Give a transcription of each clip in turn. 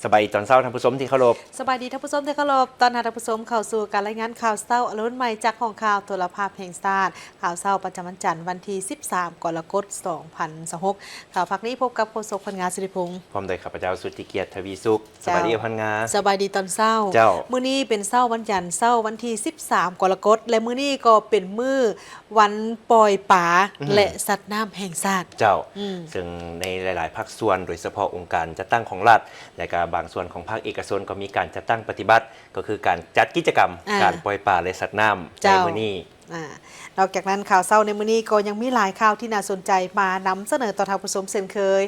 ສະບາຍດີຕອນເຊົ້າທ່ານຜູ້ຊົມທີ່ເຄົາລົບ. ສະບາຍດີທ່ານຜູ້ຊົມທີ່ເຄົາລົບ. ຕ້ອນຮັບທ່ານຜູ້ຊົມເຂົ້າສູ່ການລາຍງານຂ່າວເຊົ້າອາລົມໃໝ່ຈາກຫ້ອງຂ່າວໂທລະພາບແຫ່ງຊາດ. ຂ່າວເຊົ້າປະຈຳວັນຈັນ ວັນທີສິບສາມ ກໍລະກົດ ສອງພັນຊາວຫົກ. ຂ່າວພາກນີ້ພົບກັບໂຄສົກ ພັນງາ ສິລິພົງ ພ້ອມດ້ວຍຂ້າພະເຈົ້າ ສຸດທິກຽດ ທະວີສຸກ. ສະບາຍດີ ເຈົ້າ ພັນງາ. ສະບາຍດີຕອນເຊົ້າ. ເຈົ້າ. ມື້ນີ້ເປັນເຊົ້າວັນຈັນ ເຊົ້າວັນທີສິບສາມ ກໍລະກົດ ແລະ ມື້ນີ້ກໍເປັນມື້ວັນປ່ອຍປາ ອືມ ແລະ ສັດນ້ຳແຫ່ງຊາດ. ເຈົ້າ. ອືມ. ເຊິ່ງໃນຫຼາຍໆພາກສ່ວນ ໂດຍສະເພາະອົງການຈັດຕັ້ງຂອງລັດ ແລະ ກະບາງສ່ວນຂອງພາກເອກະຊົນ ກໍມີການຈັດຕັ້ງປະຕິບັດ ກໍຄືການຈັດກິດຈະກຳ ອ່າ ການປ່ອຍປາ ແລະ ສັດນ້ຳໃນ ເຈົ້າ ມື້ນີ້. ອ່າ ນອກຈາກນັ້ນ ຂ່າວເຊົ້າໃນມື້ນີ້ກໍຍັງມີຫຼາຍຂ່າວທີ່ໜ້າສົນໃຈມານຳສະເໜີຕໍ່ທ່ານຜູ້ຊົມເຊັ່ນເຄີຍ.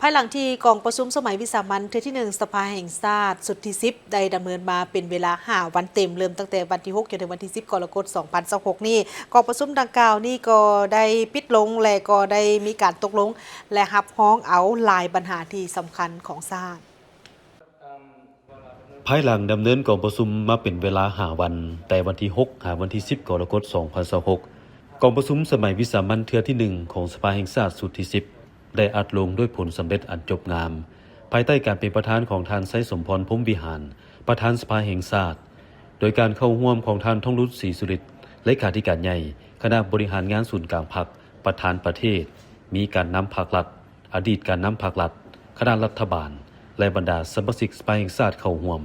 ພາຍຫຼັງທີ່ກອງປະຊຸມສະໄໝວິສາມັນເທື່ອທີໜຶ່ງ ສະພາແຫ່ງຊາດຊຸດທີສິບ ໄດ້ດຳເນີນມາເປັນເວລາຫ້າວັນເຕັມ, ເລີ່ມຕັ້ງແຕ່ວັນທີຫົກ ຈົນເຖິງວັນທີສິບ ກໍລະກົດ ສອງພັນຊາວຫົກນີ້, ກອງປະຊຸມດັ່ງກ່າວນີ້ກໍໄດ້ປິດລົງ ແລະ ກໍໄດ້ມີການຕົກລົງ ແລະ ຮັບຮອງເອົາຫຼາຍບັນຫາທີ່ສຳຄັນຂອງຊາດ. ພາຍຫຼັງດຳເນີນກອງປະຊຸມມາເປັນເວລາຫ້າວັນ, ແຕ່ວັນທີຫົກ ຫາວັນທີສິບ ກໍລະກົດ ສອງພັນຊາວຫົກ, ກອງປະຊຸມສະໄໝວິສາມັນເທື່ອທີໜຶ່ງ ຂອງສະພາແຫ່ງຊາດຊຸດທີສິບ ໄດ້ອັດລົງດ້ວຍຜົນສຳເລັດອັນຈົບງາມ, ພາຍໃຕ້ການເປັນປະທານຂອງທ່ານ ໄຊສົມພອນ ພົມວິຫານ ປະທານສະພາແຫ່ງຊາດ, ໂດຍການເຂົ້າຮ່ວມຂອງທ່ານ ທອງລຸດ ສີສຸລິດ ເລຂາທິການໃຫຍ່ຄະນະບໍລິຫານງານສູນກາງພັກ ປະທານປະເທດ, ມີການນຳພັກລັດ, ອະດີດການນຳພັກລັດ, ຄະນະລັດຖະບານ ແລະ ບັນດາສະມາຊິກສະພາແຫ່ງຊາດເຂົ້າຮ່ວມ.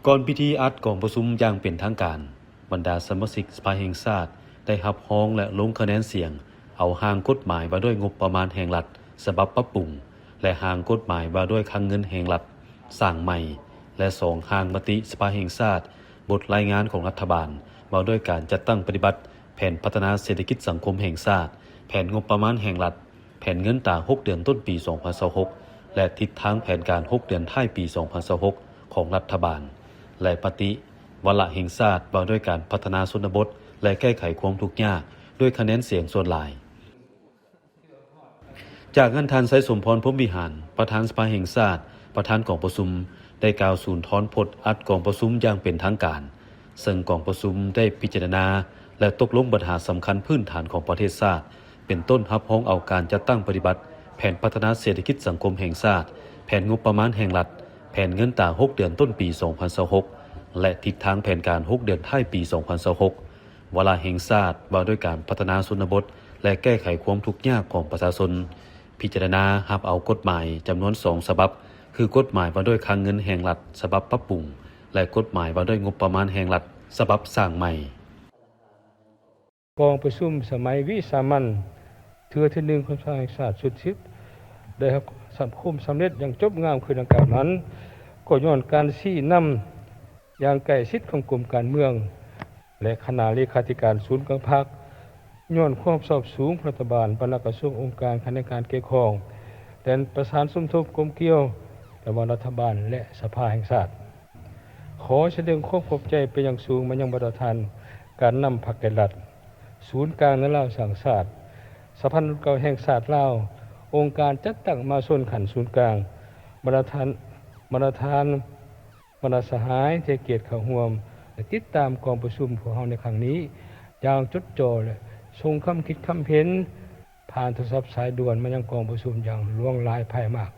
ກ່ອນພິທີອັດກອງປະຊຸມຢ່າງເປັນທາງການ, ບັນດາສະມາຊິກສະພາແຫ່ງຊາດໄດ້ຮັບຮອງ ແລະ ລົງຄະແນນສຽງເອົາຮ່າງກົດໝາຍວ່າດ້ວຍງົບປະມານແຫ່ງລັດ ສະບັບປັບປຸງ ແລະ ຮ່າງກົດໝາຍວ່າດ້ວຍຄັງເງິນແຫ່ງລັດສ້າງໃໝ່ ແລະ ສອງຮ່າງມະຕິສະພາແຫ່ງຊາດ, ບົດລາຍງານຂອງລັດຖະບານວ່າດ້ວຍການຈັດຕັ້ງປະຕິບັດແຜນພັດທະນາເສດຖະກິດສັງຄົມແຫ່ງຊາດ, ແຜນງົບປະມານແຫ່ງລັດ, ແຜນເງິນຕາຫົກເດືອນຕົ້ນປີສອງພັນຊາວຫົກ ແລະ ທິດທາງແຜນການຫົກເດືອນທ້າຍປີສອງພັນຊາວຫົກ ຂອງລັດຖະບານ ແລະ ມະຕິວາລະແຫ່ງຊາດວ່າດ້ວຍການພັດທະນາຊົນນະບົດ ແລະ ແກ້ໄຂຄວາມທຸກຍາກ ດ້ວຍຄະແນນສຽງສ່ວນຫຼາຍ. ຈາກນັ້ນ ທ່ານ ໄຊສົມພອນ ພົມວິຫານ ປະທານສະພາແຫ່ງຊາດ, ປະທານກອງປະຊຸມ ໄດ້ກ່າວສູນທອນພົດອັດກອງປະຊຸມຢ່າງເປັນທາງການ, ເຊິ່ງກອງປະຊຸມໄດ້ພິຈາລະນາ ແລະ ຕົກລົງບັນຫາສຳຄັນພື້ນຖານຂອງປະເທດຊາດ, ເປັນຕົ້ນຮັບຮອງເອົາການຈັດຕັ້ງປະຕິບັດແຜນພັດທະນາເສດຖະກິດສັງຄົມແຫ່ງຊາດ, ແຜນງົບປະມານແຫ່ງລັດ, ແຜນເງິນຕາຫົກເດືອນຕົ້ນປີສອງພັນຊາວຫົກ ແລະ ທິດທາງແຜນການຫົກເດືອນທ້າຍປີສອງພັນຊາວຫົກ, ວາລະແຫ່ງຊາດວ່າດ້ວຍການພັດທະນາຊົນນະບົດ ແລະ ແກ້ໄຂຄວາມທຸກຍາກຂອງປະຊາຊົນ, ພິຈາລະນາຮັບເອົາກົດໝາຍຈຳນວນສອງສະບັບ, ຄືກົດໝາຍວ່າດ້ວຍຄັງເງິນແຫ່ງລັດສະບັບປັບປຸງ ແລະ ກົດໝາຍວ່າດ້ວຍງົບປະມານແຫ່ງລັດສະບັບສ້າງໃໝ່. ກອງປະຊຸມສະໄໝວິສາມັນເທື່ອທີໜຶ່ງຂອງສະພາແຫ່ງຊາດຊຸດທີສິບ ໄດ້ຮັບຄວາມສຳເລັດຢ່າງຈົບງາມຄືດັ່ງກ່າວນັ້ນ ກໍຍ້ອນການຊີ້ນຳຢ່າງໃກ້ຊິດຂອງກົມການເມືອງ ແລະ ຄະນະເລຂາທິການສູນກາງພັກ, ຍ້ອນຄວາມຊອບສູງຂອງລັດຖະບານ, ບັນດາກະຊວງ, ອົງການ, ຂະແໜງການກ່ຽວຂ້ອງ ແລະ ປະສານສົມທົບກົມກ່ຽວລະຫວ່າງລັດຖະບານ ແລະ ສະພາແຫ່ງຊາດ. ຂໍສະແດງຄວາມຂອບໃຈເປັນຢ່າງສູງມາຍັງບັນດາທ່ານການນຳພັກແກ່ລັດ, ສູນກາງໃນລາວສ້າງຊາດ, ສະພານັກເກົ່າແຫ່ງຊາດລາວ, ອົງການຈັດຕັ້ງມະຫາຊົນຂັ້ນສູນກາງ, ບັນດາທ່ານ, ບັນດາທ່ານ, ບັນດາສະຫາຍທີ່ໃຫ້ກຽດເຂົ້າຮ່ວມ ແລະ ຕິດຕາມກອງປະຊຸມພວກເຮົາໃນຄັ້ງນີ້ຢ່າງຈົດຈ່ອ ແລະ ສົ່ງຄຳຄິດຄຳເຫັນຜ່ານໂທລະສັບສາຍດ່ວນມາຍັງກອງປະຊຸມຢ່າງຫຼວງຫຼາຍພາຍມາກ.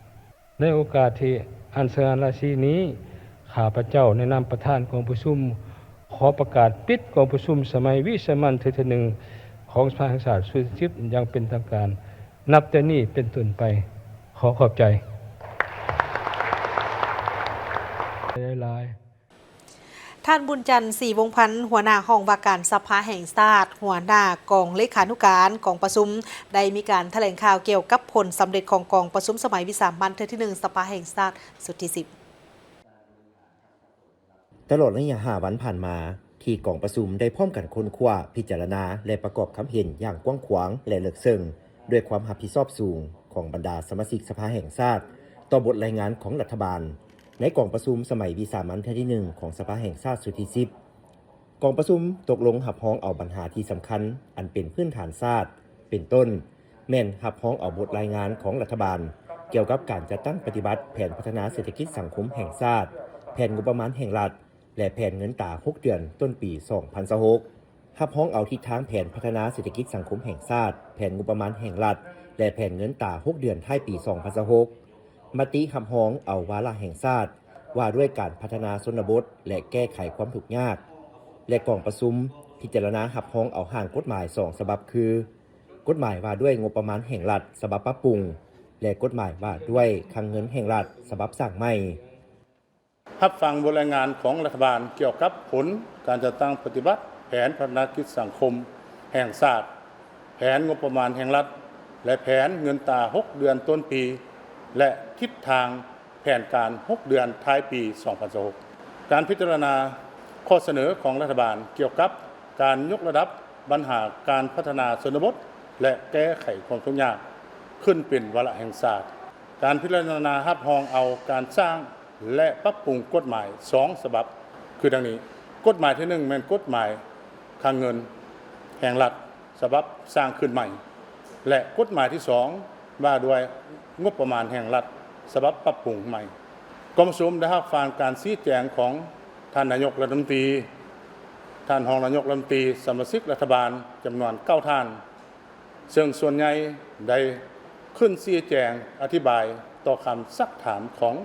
ໃນໂອກາດທີ່ອັນສະຫງ່າລາສີນີ້, ຂ້າພະເຈົ້າໃນນາມປະທານກອງປະຊຸມ ຂໍປະກາດປິດກອງປະຊຸມສະໄໝວິສາມັນເທື່ອທີໜຶ່ງຂອງສະພາແຫ່ງຊາດຊຸດທີສິບຢ່າງເປັນທາງການ ນັບແຕ່ນີ້ເປັນຕົ້ນໄປ. ຂໍຂອບໃຈຫຼາຍໆ. ທ່ານ ບຸນຈັນ ສີວົງພັນ ຫົວໜ້າຫ້ອງວ່າການສະພາແຫ່ງຊາດ, ຫົວໜ້າກອງເລຂານຸການກອງປະຊຸມ ໄດ້ມີການຖະແຫຼງຂ່າວກ່ຽວກັບຜົນສຳເລັດຂອງກອງປະຊຸມສະໄໝວິສາມັນເທື່ອທີໜຶ່ງ ສະພາແຫ່ງຊາດຊຸດທີສິບ. ຕະຫຼອດໄລຍະຫ້າວັນຜ່ານມາ ທີ່ກອງປະຊຸມໄດ້ພ້ອມກັນຄົ້ນຄວ້າ, ພິຈາລະນາ ແລະ ປະກອບຄຳເຫັນຢ່າງກວ້າງຂວາງ ແລະ ເລິກເຊິ່ງ ດ້ວຍຄວາມຮັບຜິດຊອບສູງຂອງບັນດາສະມາຊິກສະພາແຫ່ງຊາດຕໍ່ບົດລາຍງານຂອງລັດຖະບານ ໃນກອງປະຊຸມສະໄໝວິສາມັນເທື່ອທີໜຶ່ງຂອງສະພາແຫ່ງຊາດຊຸດທີສິບ. ກອງປະຊຸມຕົກລົງຮັບຮອງເອົາບັນຫາທີ່ສຳຄັນອັນເປັນພື້ນຖານຊາດ ເປັນຕົ້ນ ແມ່ນຮັບຮອງເອົາບົດລາຍງານຂອງລັດຖະບານກ່ຽວກັບການຈັດຕັ້ງປະຕິບັດແຜນພັດທະນາເສດຖະກິດສັງຄົມແຫ່ງຊາດ, ແຜນງົບປະມານແຫ່ງລັດ ແລະ ແຜນເງິນຕາຫົກເດືອນຕົ້ນປີສອງພັນຊາວຫົກ, ຮັບຮອງເອົາທິດທາງແຜນພັດທະນາເສດຖະກິດສັງຄົມແຫ່ງຊາດ, ແຜນງົບປະມານແຫ່ງລັດ ແລະ ແຜນເງິນຕາຫົກເດືອນທ້າຍປີສອງພັນຊາວຫົກ. ມະຕິຮັບຮອງເອົາວາລະແຫ່ງຊາດ ວ່າດ້ວຍການພັດທະນາຊົນນະບົດ ແລະ ແກ້ໄຂຄວາມທຸກຍາກ ແລະ ກອງປະຊຸມພິຈາລະນາຮັບຮອງເອົາຮ່າງກົດໝາຍສອງສະບັບ ຄື ກົດໝາຍວ່າດ້ວຍງົບປະມານແຫ່ງລັດສະບັບປັບປຸງ ແລະ ກົດໝາຍວ່າດ້ວຍຄັງເງິນແຫ່ງລັດສະບັບສ້າງໃໝ່. ຮັບຟັງບົດລາຍງານຂອງລັດຖະບານກ່ຽວກັບຜົນການຈັດຕັ້ງປະຕິບັດແຜນພັດທະນາກິດສັງຄົມແຫ່ງຊາດ, ແຜນງົບປະມານແຫ່ງລັດ ແລະ ແຜນເງິນຕາຫົກເດືອນຕົ້ນປີ ແລະ ທິດທາງແຜນການຫົກເດືອນທ້າຍປີສອງພັນຊາວຫົກ. ການພິຈາລະນາຂໍ້ສະເໜີຂອງລັດຖະບານກ່ຽວກັບການຍົກລະດັບບັນຫາການພັດທະນາຊົນນະບົດ ແລະ ແກ້ໄຂຄວາມທຸກຍາກ ຂຶ້ນເປັນວາລະແຫ່ງຊາດ. ການພິຈາລະນາຮັບຮອງເອົາການສ້າງ ແລະ ປັບປຸງກົດໝາຍສອງສະບັບ ຄືດັ່ງນີ້. ກົດໝາຍທີໜຶ່ງ ແມ່ນກົດໝາຍຄັງເງິນແຫ່ງລັດສະບັບສ້າງຂຶ້ນໃໝ່ ແລະ ກົດໝາຍທີສອງ ວ່າດ້ວຍງົບປະມານແຫ່ງລັດສະບັບປັບປຸງໃໝ່. ກອງປະຊຸມໄດ້ຮັບຟັງການຊີ້ແຈງຂອງທ່ານນາຍົກລັດຖະມົນຕີ, ທ່ານຮອງນາຍົກລັດຖະມົນຕີ, ສະມາຊິກລັດຖະບານຈຳນວນເກົ້າທ່ານ, ເຊິ່ງສ່ວນໃຫຍ່ໄດ້ຂຶ້ນຊີ້ແຈງອະທິບາຍຕໍ່ຄຳຊັກຖາມຂອງ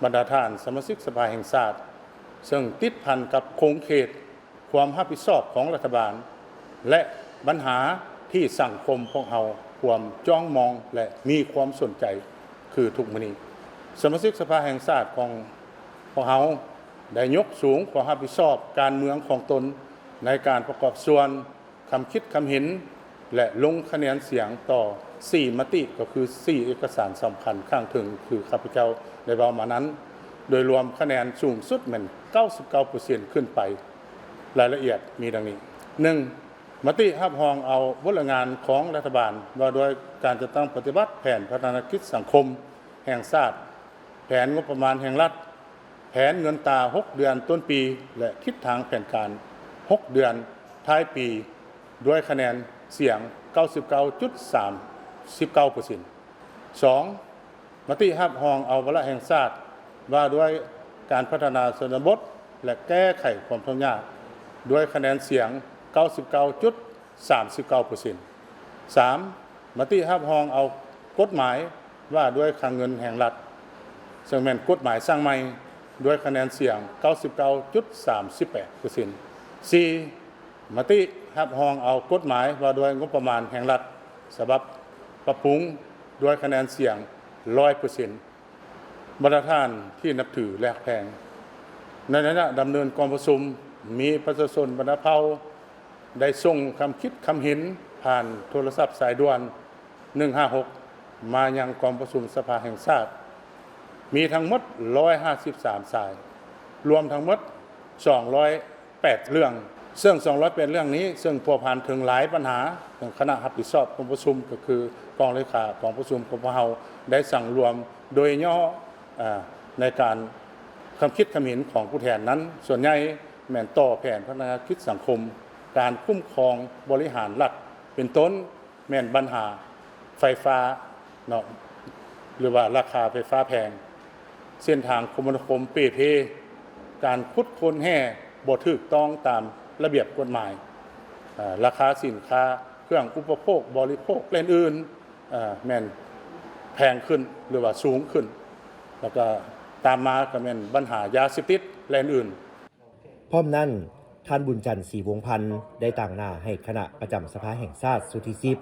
ບັນດາທ່ານສະມາຊິກສະພາແຫ່ງຊາດ, ເຊິ່ງຕິດພັນກັບຂົງເຂດຄວາມຮັບຜິດຊອບຂອງລັດຖະບານ ແລະ ບັນຫາທີ່ສັງຄົມພວກເຮົາຄວນຈ້ອງມອງ ແລະ ມີຄວາມສົນໃຈ ຄືທຸກມື້ນີ້. ສະມາຊິກສະພາແຫ່ງຊາດຂອງພວກເຮົາໄດ້ຍົກສູງຄວາມຮັບຜິດຊອບການເມືອງຂອງຕົນ ໃນການປະກອບສ່ວນ ຄຳຄິດຄຳເຫັນ ແລະ ລົງຄະແນນສຽງຕໍ່ສີ່ມະຕິ ກໍຄືສີ່ເອກະສານສຳຄັນຂ້າງເທິງ ຄືຂ້າພະເຈົ້າໄດ້ເວົ້າມານັ້ນ, ໂດຍລວມຄະແນນສູງສຸດແມ່ນເກົ້າສິບເກົ້າເປີເຊັນຂຶ້ນໄປ. ລາຍລະອຽດມີດັ່ງນີ້: ໜຶ່ງ, ມະຕິຮັບຮອງເອົາບົດລາຍງານຂອງລັດຖະບານວ່າດ້ວຍການຈັດຕັ້ງປະຕິບັດແຜນພັດທະນາກິດສັງຄົມແຫ່ງຊາດ, ແຜນງົບປະມານແຫ່ງລັດ, ແຜນເງິນຕາຫົກເດືອນຕົ້ນປີ ແລະ ທິດທາງແຜນການຫົກເດືອນທ້າຍປີ ດ້ວຍຄະແນນສຽງເກົ້າສິບເກົ້າຈຸດສາມສິບເກົ້າເປີເຊັນ. ສອງ, ມະຕິຮັບຮອງເອົາວາລະແຫ່ງຊາດວ່າດ້ວຍການພັດທະນາຊົນນະບົດ ແລະ ແກ້ໄຂຄວາມທຸກຍາກ ດ້ວຍຄະແນນສຽງເກົ້າສິບເກົ້າຈຸດສາມສິບເກົ້າເປີເຊັນ. ສາມ, ມະຕິຮັບຮອງເອົາກົດໝາຍວ່າດ້ວຍຄັງເງິນແຫ່ງລັດ ເຊິ່ງແມ່ນກົດໝາຍສ້າງໃໝ່ ດ້ວຍຄະແນນສຽງເກົ້າສິບເກົ້າຈຸດສາມສິບແປດເປີເຊັນ. ສີ່, ມະຕິຮັບຮອງເອົາກົດໝາຍວ່າດ້ວຍງົບປະມານແຫ່ງລັດສະບັບປັບປຸງ ດ້ວຍຄະແນນສຽງຮ້ອຍເປີເຊັນ. ບັນດາທ່ານທີ່ນັບຖື ແລະ ຮັກແພງ, ໃນໄລຍະດຳເນີນກອງປະຊຸມ ມີປະຊາຊົນບັນດາເຜົ່າໄດ້ສົ່ງຄຳຄິດຄຳເຫັນຜ່ານໂທລະສັບສາຍດ່ວນ ໜຶ່ງຫ້າຫົກ ມາຍັງກອງປະຊຸມສະພາແຫ່ງຊາດ ມີທັງໝົດຮ້ອຍຫ້າສິບສາມສາຍ, ລວມທັງໝົດສອງຮ້ອຍແປດເລື່ອງ, ເຊິ່ງສອງຮ້ອຍແປດເລື່ອງນີ້ ເຊິ່ງພົວພັນເຖິງຫຼາຍບັນຫາ ເຊິ່ງຄະນະຮັບຜິດຊອບກອງປະຊຸມ ກໍຄືກອງເລຂາກອງປະຊຸມຂອງພວກເຮົາ ໄດ້ສັງລວມໂດຍຫຍໍ້ ອາ ໃນການຄຳຄິດຄຳເຫັນຂອງຜູ້ແທນນັ້ນ ສ່ວນໃຫຍ່ແມ່ນຕໍ່ແຜນພັດທະນາກິດສັງຄົມ, ການຄຸ້ມຄອງບໍລິຫານລັດ ເປັນຕົ້ນ ແມ່ນບັນຫາໄຟຟ້າເນາະ ຫຼືວ່າລາຄາໄຟຟ້າແພງ, ເສັ້ນທາງຄົມມະນາຄົມເປ່ເພ, ການຂຸດຄົ້ນແຮ່ບໍ່ຖືກຕ້ອງຕາມລະບຽບກົດໝາຍ, ເອີ່ ລາຄາສິນຄ້າເຄື່ອງອຸປະໂພກບໍລິໂພກ ແລະ ອື່ນໆ ເອີ່ ແມ່ນແພງຂຶ້ນ ຫຼືວ່າສູງຂຶ້ນ, ແລ້ວກໍຕາມມາກໍແມ່ນບັນຫາຢາເສບຕິດ ແລະ ອື່ນໆ. ພ້ອມນັ້ນ, ທ່ານ ບຸນຈັນ ສີວົງພັນ ໄດ້ຕາງໜ້າໃຫ້ຄະນະປະຈຳສະພາແຫ່ງຊາດຊຸດທີສິບ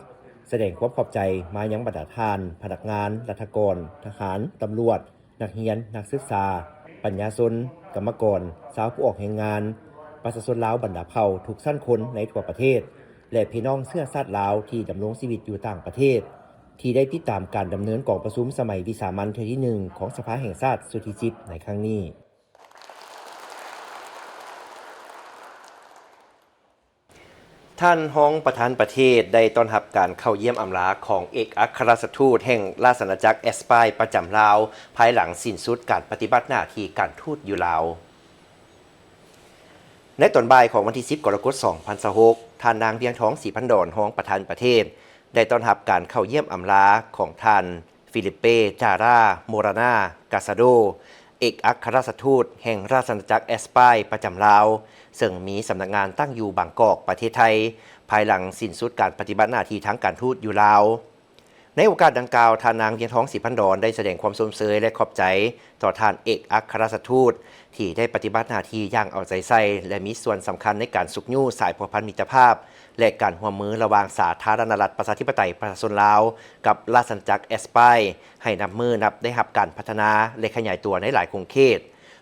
ສະແດງຄວາມຂອບໃຈມາຍັງບັນດາທ່ານ, ພະນັກງານ, ລັດຖະກອນ, ທະຫານ, ຕຳຫຼວດ, ນັກຮຽນ, ນັກສຶກສາ, ປັນຍາຊົນ, ກຳມະກອນ, ຊາວຜູ້ອອກແຮງງານ, ປະຊາຊົນລາວບັນດາເຜົ່າທຸກຊັ້ນຄົນໃນທົ່ວປະເທດ ແລະ ພີ່ນ້ອງເຊື້ອຊາດລາວທີ່ດຳລົງຊີວິດຢູ່ຕ່າງປະເທດ ທີ່ໄດ້ຕິດຕາມການດຳເນີນກອງປະຊຸມສະໄໝວິສາມັນເທື່ອທີໜຶ່ງຂອງສະພາແຫ່ງຊາດຊຸດທີສິບໃນຄັ້ງນີ້. ທ່ານຮອງປະທານປະເທດໄດ້ຕ້ອນຮັບການເຂົ້າຢ້ຽມອຳລາຂອງເອກອັກຄະລັດຖະທູດແຫ່ງລາຊະອານາຈັກແອັດສະປາຍປະຈຳລາວ ພາຍຫຼັງສິ້ນສຸດການປະຕິບັດໜ້າທີ່ການທູດຢູ່ລາວ. ໃນຕອນບ່າຍຂອງວັນທີສິບ ກໍລະກົດ ສອງພັນຊາວຫົກ ທ່ານນາງ ວຽງທອງ ສີພັນດອນ ຮອງປະທານປະເທດ ໄດ້ຕ້ອນຮັບການເຂົ້າຢ້ຽມອຳລາຂອງທ່ານ ຟີລິເປ ຈາຣາ ໂມຣານາ ກາຊາໂດ ເອກອັກຄະລັດຖະທູດແຫ່ງລາຊະອານາຈັກແອັດສະປາຍປະຈຳລາວ ເຊິ່ງມີສຳນັກງານຕັ້ງຢູ່ບາງກອກ ປະເທດໄທ ພາຍຫຼັງສິ້ນສຸດການປະຕິບັດໜ້າທີ່ທາງການທູດຢູ່ລາວ. ໃນໂອກາດດັ່ງກ່າວ, ທ່ານນາງ ວຽງທອງ ສີພັນດອນ ໄດ້ສະແດງຄວາມຊົມເຊີຍ ແລະ ຂອບໃຈຕໍ່ທ່ານເອກອັກຄະລັດຖະທູດ ທີ່ໄດ້ປະຕິບັດໜ້າທີ່ຢ່າງເອົາໃຈໃສ່ ແລະ ມີສ່ວນສຳຄັນໃນການຊຸກຍູ້ສາຍພົວພັນມິດຕະພາບ ແລະ ການຮ່ວມມືລະຫວ່າງສາທາລະນະລັດ ປະຊາທິປະໄຕ ປະຊາຊົນລາວ ກັບລາຊະອານາຈັກແອັດສະປາຍ ໃຫ້ນັບມື້ນັບໄດ້ຮັບການພັດທະນາ ແລະ ຂະຫຍາຍຕົວໃນຫຼາຍຂົງເຂດ,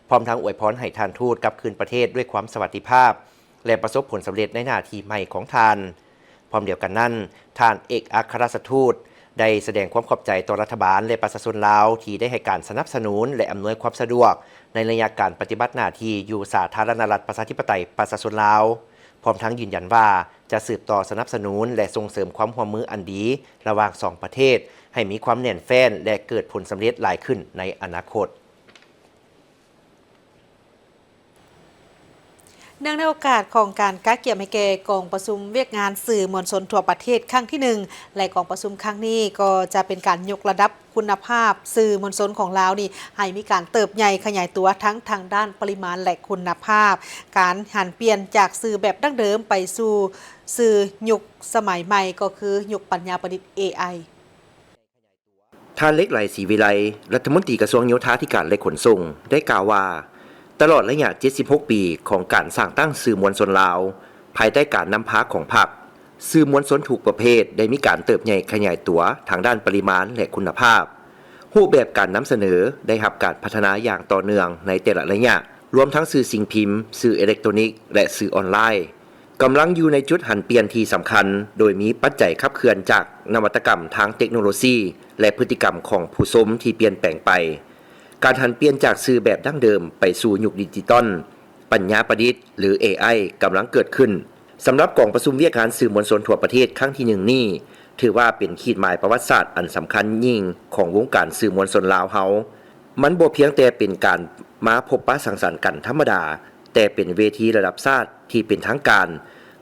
ພ້ອມທັງອວຍພອນໃຫ້ທ່ານທູດກັບຄືນປະເທດດ້ວຍຄວາມສະຫວັດດີພາບ ແລະ ປະສົບຜົນສຳເລັດໃນໜ້າທີ່ໃໝ່ຂອງທ່ານ. ພ້ອມດຽວກັນນັ້ນ, ທ່ານເອກອັກຄະລັດຖະທູດໄດ້ສະແດງຄວາມຂອບໃຈຕໍ່ລັດຖະບານ ແລະ ປະຊາຊົນລາວ ທີ່ໄດ້ໃຫ້ການສະໜັບສະໜູນ ແລະ ອຳນວຍຄວາມສະດວກໃນໄລຍະການປະຕິບັດໜ້າທີ່ຢູ່ສາທາລະນະລັດ ປະຊາທິປະໄຕ ປະຊາຊົນລາວ, ພ້ອມທັງຢືນຢັນວ່າຈະສືບຕໍ່ສະໜັບສະໜູນ ແລະ ສົ່ງເສີມຄວາມຮ່ວມມືອັນດີລະຫວ່າງສອງປະເທດ ໃຫ້ມີຄວາມແໜ້ນແຟ້ນ ແລະ ເກີດຜົນສຳເລັດຫຼາຍຂຶ້ນໃນອະນາຄົດ. ເນື່ອງໃນໂອກາດຂອງການກະກຽມໃຫ້ແກ່ກອງປະຊຸມວຽກງານສື່ມວນຊົນທົ່ວປະເທດຄັ້ງທີໜຶ່ງ ແລະ ກອງປະຊຸມຄັ້ງນີ້ກໍຈະເປັນການຍົກລະດັບຄຸນນະພາບສື່ມວນຊົນຂອງລາວນີ້ ໃຫ້ມີການເຕີບໃຫຍ່ຂະຫຍາຍຕົວທັງທາງດ້ານປະລິມານ ແລະ ຄຸນນະພາບ, ການຫັນປ່ຽນຈາກສື່ແບບດັ້ງເດີມໄປສູ່ສື່ຍຸກສະໄໝໃໝ່ ກໍຄືຍຸກປັນຍາປະດິດ ເອໄອ. ທ່ານ ເລັກໄລ ສີວິໄລ ລັດຖະມົນຕີກະຊວງໂຍທາທິການ ແລະ ຂົນສົ່ງ ໄດ້ກ່າວວ່າ, ຕະຫຼອດໄລຍະເຈັດສິບຫົກປີຂອງການສ້າງຕັ້ງສື່ມວນຊົນລາວ ພາຍໃຕ້ການນຳພາຂອງພັກ, ສື່ມວນຊົນທຸກປະເພດໄດ້ມີການເຕີບໃຫຍ່ຂະຫຍາຍຕົວທາງດ້ານປະລິມານ ແລະ ຄຸນນະພາບ. ຮູບແບບການນຳສະເໜີໄດ້ຮັບການພັດທະນາຢ່າງຕໍ່ເນື່ອງໃນແຕ່ລະໄລຍະ, ລວມທັງສື່ສິ່ງພິມ, ສື່ເອເລັກໂຕນິກ ແລະ ສື່ອອນລາຍ. ກຳລັງຢູ່ໃນຈຸດຫັນປ່ຽນທີ່ສຳຄັນ, ໂດຍມີປັດໄຈຂັບເຄື່ອນຈາກນະວັດຕະກຳທາງເຕັກໂນໂລຊີ ແລະ ພຶດຕິກຳຂອງຜູ້ຊົມທີ່ປ່ຽນແປງໄປ. ການຫັນປ່ຽນຈາກສື່ແບບດັ້ງເດີມໄປສູ່ຍຸກດິຈິຕອນ, ປັນຍາປະດິດ ຫຼື ເອໄອ ກຳລັງເກີດຂຶ້ນ. ສຳລັບກອງປະຊຸມວຽກງານສື່ມວນຊົນທົ່ວປະເທດຄັ້ງທີໜຶ່ງນີ້, ຖືວ່າເປັນຂີດໝາຍປະຫວັດສາດອັນສຳຄັນຍິ່ງຂອງວົງການສື່ມວນຊົນລາວເຮົາ. ມັນບໍ່ພຽງແຕ່ເປັນການມາພົບປະສັງສັນກັນທຳມະດາ, ແຕ່ເປັນເວທີລະດັບຊາດທີ່ເປັນທາງການ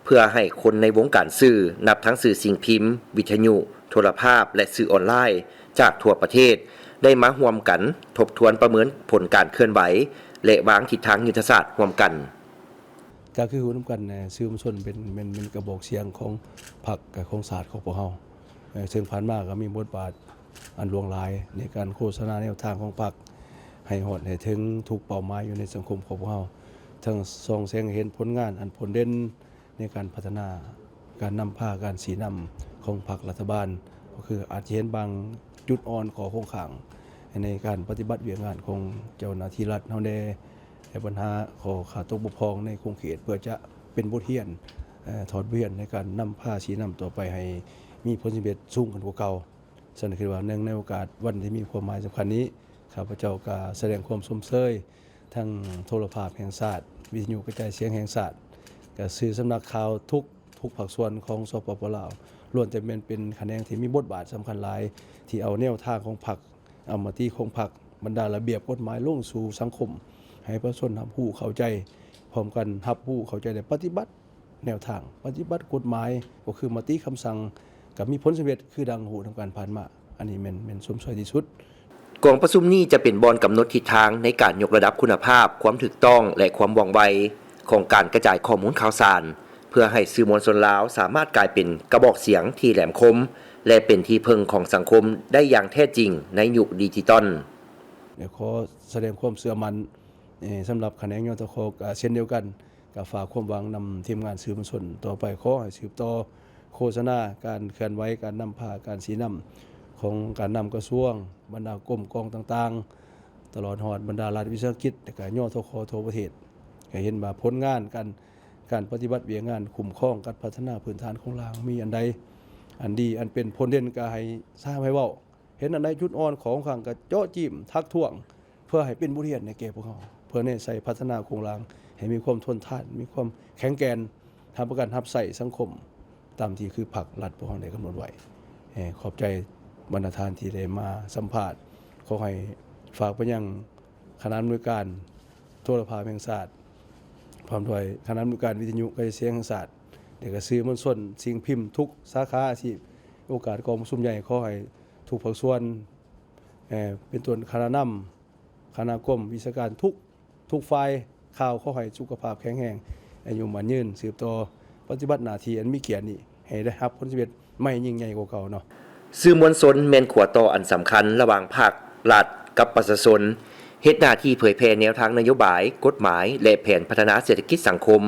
ເພື່ອໃຫ້ຄົນໃນວົງການສື່, ນັບທັງສື່ສິ່ງພິມ, ວິທະຍຸ, ໂທລະພາບ ແລະ ສື່ອອນລາຍຈາກທົ່ວປະເທດ ໄດ້ມາຮ່ວມກັນທົບທວນປະເມີນຜົນການເຄື່ອນໄຫວ ແລະ ວາງທິດທາງຍຸດທະສາດຮ່ວມກັນ. ກໍຄືຮູ້ນຳກັນ, ສື່ມວນຊົນເປັນ, ແມ່ນ, ແມ່ນກະບອກສຽງຂອງພັກ, ຂອງຊາດຂອງພວກເຮົາ. ເຊິ່ງຜ່ານມາກໍມີບົດບາດອັນຫຼວງຫຼາຍໃນການໂຄສະນາແນວທາງຂອງພັກ ໃຫ້ຮອດໃຫ້ເຖິງທຸກເປົ້າໝາຍຢູ່ໃນສັງຄົມຂອງພວກເຮົາ, ທັງສ່ອງແສງໃຫ້ເຫັນຜົນງານອັນໂດດເດັ່ນໃນການພັດທະນາ, ການນຳພາ, ການຊີ້ນຳຂອງພັກລັດຖະບານ, ກໍຄືອາດຈະເຫັນບາງຈຸດອ່ອນ, ຂໍ້ຄົງຄ້າງໃນການປະຕິບັດວຽກງານຂອງເຈົ້າໜ້າທີ່ລັດເຮົາແດ່. ແລະ ບັນຫາຂໍ້ຂາດຕົກບົກຜ່ອງໃນຂົງເຂດ ເພື່ອຈະເປັນບົດຮຽນ, ເອີ, ຖອດບົດຮຽນໃນການນຳພາຊີ້ນຳຕໍ່ໄປໃຫ້ມີຜົນສຳເລັດສູງຂຶ້ນກວ່າເກົ່າ. ສະນັ້ນ ຄິດວ່າເນື່ອງໃນໂອກາດວັນທີ່ມີຄວາມໝາຍສຳຄັນນີ້, ຂ້າພະເຈົ້າກໍສະແດງຄວາມຊົມເຊີຍທັງໂທລະພາບແຫ່ງຊາດ, ວິທະຍຸກະຈາຍສຽງແຫ່ງຊາດ, ກະສື່ສຳນັກຂ່າວທຸກ, ທຸກພາກສ່ວນຂອງ ສປປ ລາວ, ລ້ວນແຕ່ແມ່ນເປັນຂະແໜງທີ່ມີບົດບາດສຳຄັນຫຼາຍ, ທີ່ເອົາແນວທາງຂອງພັກ ເອົາມະຕິຂອງພັກ, ບັນດາລະບຽບກົດໝາຍລົງສູ່ສັງຄົມ ໃຫ້ປະຊາຊົນຮັບຮູ້ເຂົ້າໃຈ, ພ້ອມກັນຮັບຮູ້ເຂົ້າໃຈ ແລະ ປະຕິບັດແນວທາງ, ປະຕິບັດກົດໝາຍ, ກໍຄືມະຕິຄຳສັ່ງ, ກໍມີຜົນສຳເລັດຄືດັ່ງຮູ້ນຳກັນຜ່ານມາ. ອັນນີ້ແມ່ນ, ແມ່ນຊົມເຊີຍທີ່ສຸດ. ກອງປະຊຸມນີ້ຈະເປັນບ່ອນກຳນົດທິດທາງໃນການຍົກລະດັບຄຸນນະພາບ, ຄວາມຖືກຕ້ອງ ແລະ ຄວາມວ່ອງໄວຂອງການກະຈາຍຂໍ້ມູນຂ່າວສານ, ເພື່ອໃຫ້ສື່ມວນຊົນລາວສາມາດກາຍເປັນກະບອກສຽງທີ່ແຫຼມຄົມ ແລະ ເປັນທີ່ເພິ່ງຂອງສັງຄົມໄດ້ຢ່າງແທ້ຈິງໃນຍຸກດິຈິຕອນ. ແລະ ຂໍສະແດງຄວາມເຊື່ອໝັ້ນ, ເອີ, ສຳລັບຂະແໜງ ຍທຂ ກໍເຊັ່ນດຽວກັນ, ກໍຝາກຄວາມຫວັງນຳທີມງານສື່ມວນຊົນຕໍ່ໄປ. ຂໍໃຫ້ສືບຕໍ່ໂຄສະນາ, ການເຄື່ອນໄຫວ, ການນຳພາ, ການຊີ້ນຳຂອງການນຳກະຊວງ, ບັນດາກົມກອງຕ່າງໆ, ຕະຫຼອດຮອດບັນດາລັດວິສາຫະກິດ ແລະ ກໍ ຍທຂ ທົ່ວປະເທດ, ໃຫ້ເຫັນວ່າຜົນງານການ, ການປະຕິບັດວຽກງານຄຸ້ມຄອງການພັດທະນາພື້ນຖານໂຄງລ່າງມີອັນໃດ ອັນດີ, ອັນເປັນຜົນເດັ່ນ ກໍໃຫ້ຊາວໃຫ້ເວົ້າ, ເຫັນອັນໃດຈຸດອ່ອນ, ຂໍ້ຄົງຄ້າງ ກໍເຈາະຈີ້ມ, ທັກທ້ວງ, ເພື່ອໃຫ້ເປັນບົດຮຽນໃຫ້ແກ່ພວກເຮົາ, ເພື່ອແນໃສ່ພັດທະນາໂຄງລ່າງໃຫ້ມີຄວາມທົນທານ, ມີຄວາມແຂງແກ່ນ, ຮັບປະກັນຮັບໃຊ້ສັງຄົມ ຕາມທີ່ຄືພັກລັດພວກເຮົາໄດ້ກຳນົດໄວ້. ເອີ, ຂອບໃຈບັນດາທ່ານທີ່ໄດ້ມາສຳພາດ. ຂໍໃຫ້ຝາກໄປຍັງຄະນະອຳນວຍການໂທລະພາບແຫ່ງຊາດ, ພ້ອມດ້ວຍຄະນະອຳນວຍການວິທະຍຸກະຈາຍສຽງແຫ່ງຊາດ ແລະ ກະສື່ມວນຊົນສິ່ງພິມທຸກສາຂາອາຊີບ. ໂອກາດກອງປະຊຸມໃຫຍ່ ຂໍໃຫ້ທຸກພາກສ່ວນ, ເອີ, ເປັນຕົ້ນຄະນະນຳ, ຄະນະກົມ, ວິຊາການ ທຸກ, ທຸກຝ່າຍຂ່າວ ຂໍໃຫ້ສຸຂະພາບແຂງແຮງ, ອາຍຸໝັ້ນຍືນ, ສືບຕໍ່ປະຕິບັດໜ້າທີ່ອັນມີກຽດນີ້ ໃຫ້ໄດ້ຮັບຜົນສຳເລັດໃໝ່ຍິ່ງໃຫຍ່ກວ່າເກົ່າເນາະ. ສື່ມວນຊົນແມ່ນຂົວຕໍ່ອັນສຳຄັນລະຫວ່າງພາກລັດກັບປະຊາຊົນ, ເຮັດໜ້າທີ່ເຜີຍແຜ່ແນວທາງນະໂຍບາຍ, ກົດໝາຍ ແລະ ແຜນພັດທະນາເສດຖະກິດສັງຄົມ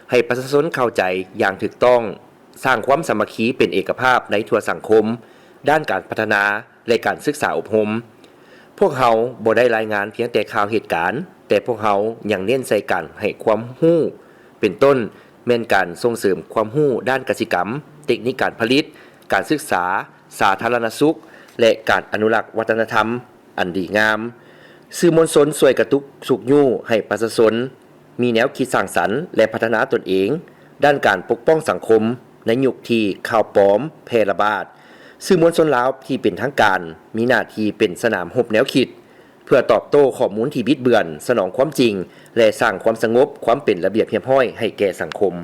ໃຫ້ປະຊາຊົນເຂົ້າໃຈຢ່າງຖືກຕ້ອງ, ສ້າງຄວາມສາມັກຄີເປັນເອກະພາບໃນທົ່ວສັງຄົມ, ດ້ານການພັດທະນາ ແລະ ການສຶກສາອົບຮົມ. ພວກເຮົາບໍ່ໄດ້ລາຍງານພຽງແຕ່ຂ່າວເຫດການ, ແຕ່ພວກເຮົາຍັງເນັ້ນໃສ່ການໃຫ້ຄວາມຮູ້ ເປັນຕົ້ນແມ່ນການສົ່ງເສີມຄວາມຮູ້ດ້ານກະສິກຳ, ເຕັກນິກການຜະລິດ, ການສຶກສາ, ສາທາລະນະສຸກ ແລະ ການອະນຸລັກວັດທະນະທຳອັນດີງາມ. ສື່ມວນຊົນຊ່ວຍກະຕຸກຊຸກຍູ້ໃຫ້ປະຊາຊົນມີແນວຄິດສ້າງສັນ ແລະ ພັດທະນາຕົນເອງດ້ານການປົກປ້ອງສັງຄົມໃນຍຸກທີ່ຂ່າວປອມແຜ່ລະບາດ. ສື່ມວນຊົນລາວທີ່ເປັນທາງການມີໜ້າທີ່ເປັນສະໜາມຮົບແນວຄິດ ເພື່ອຕອບໂຕ້ຂໍ້ມູນທີ່ບິດເບືອນ, ສະໜອງຄວາມຈິງ ແລະ ສ້າງຄວາມສະຫງົບ, ຄວາມເປັນລະບຽບຮຽບຮ້ອຍໃຫ້ແກ່ສັງຄົມ.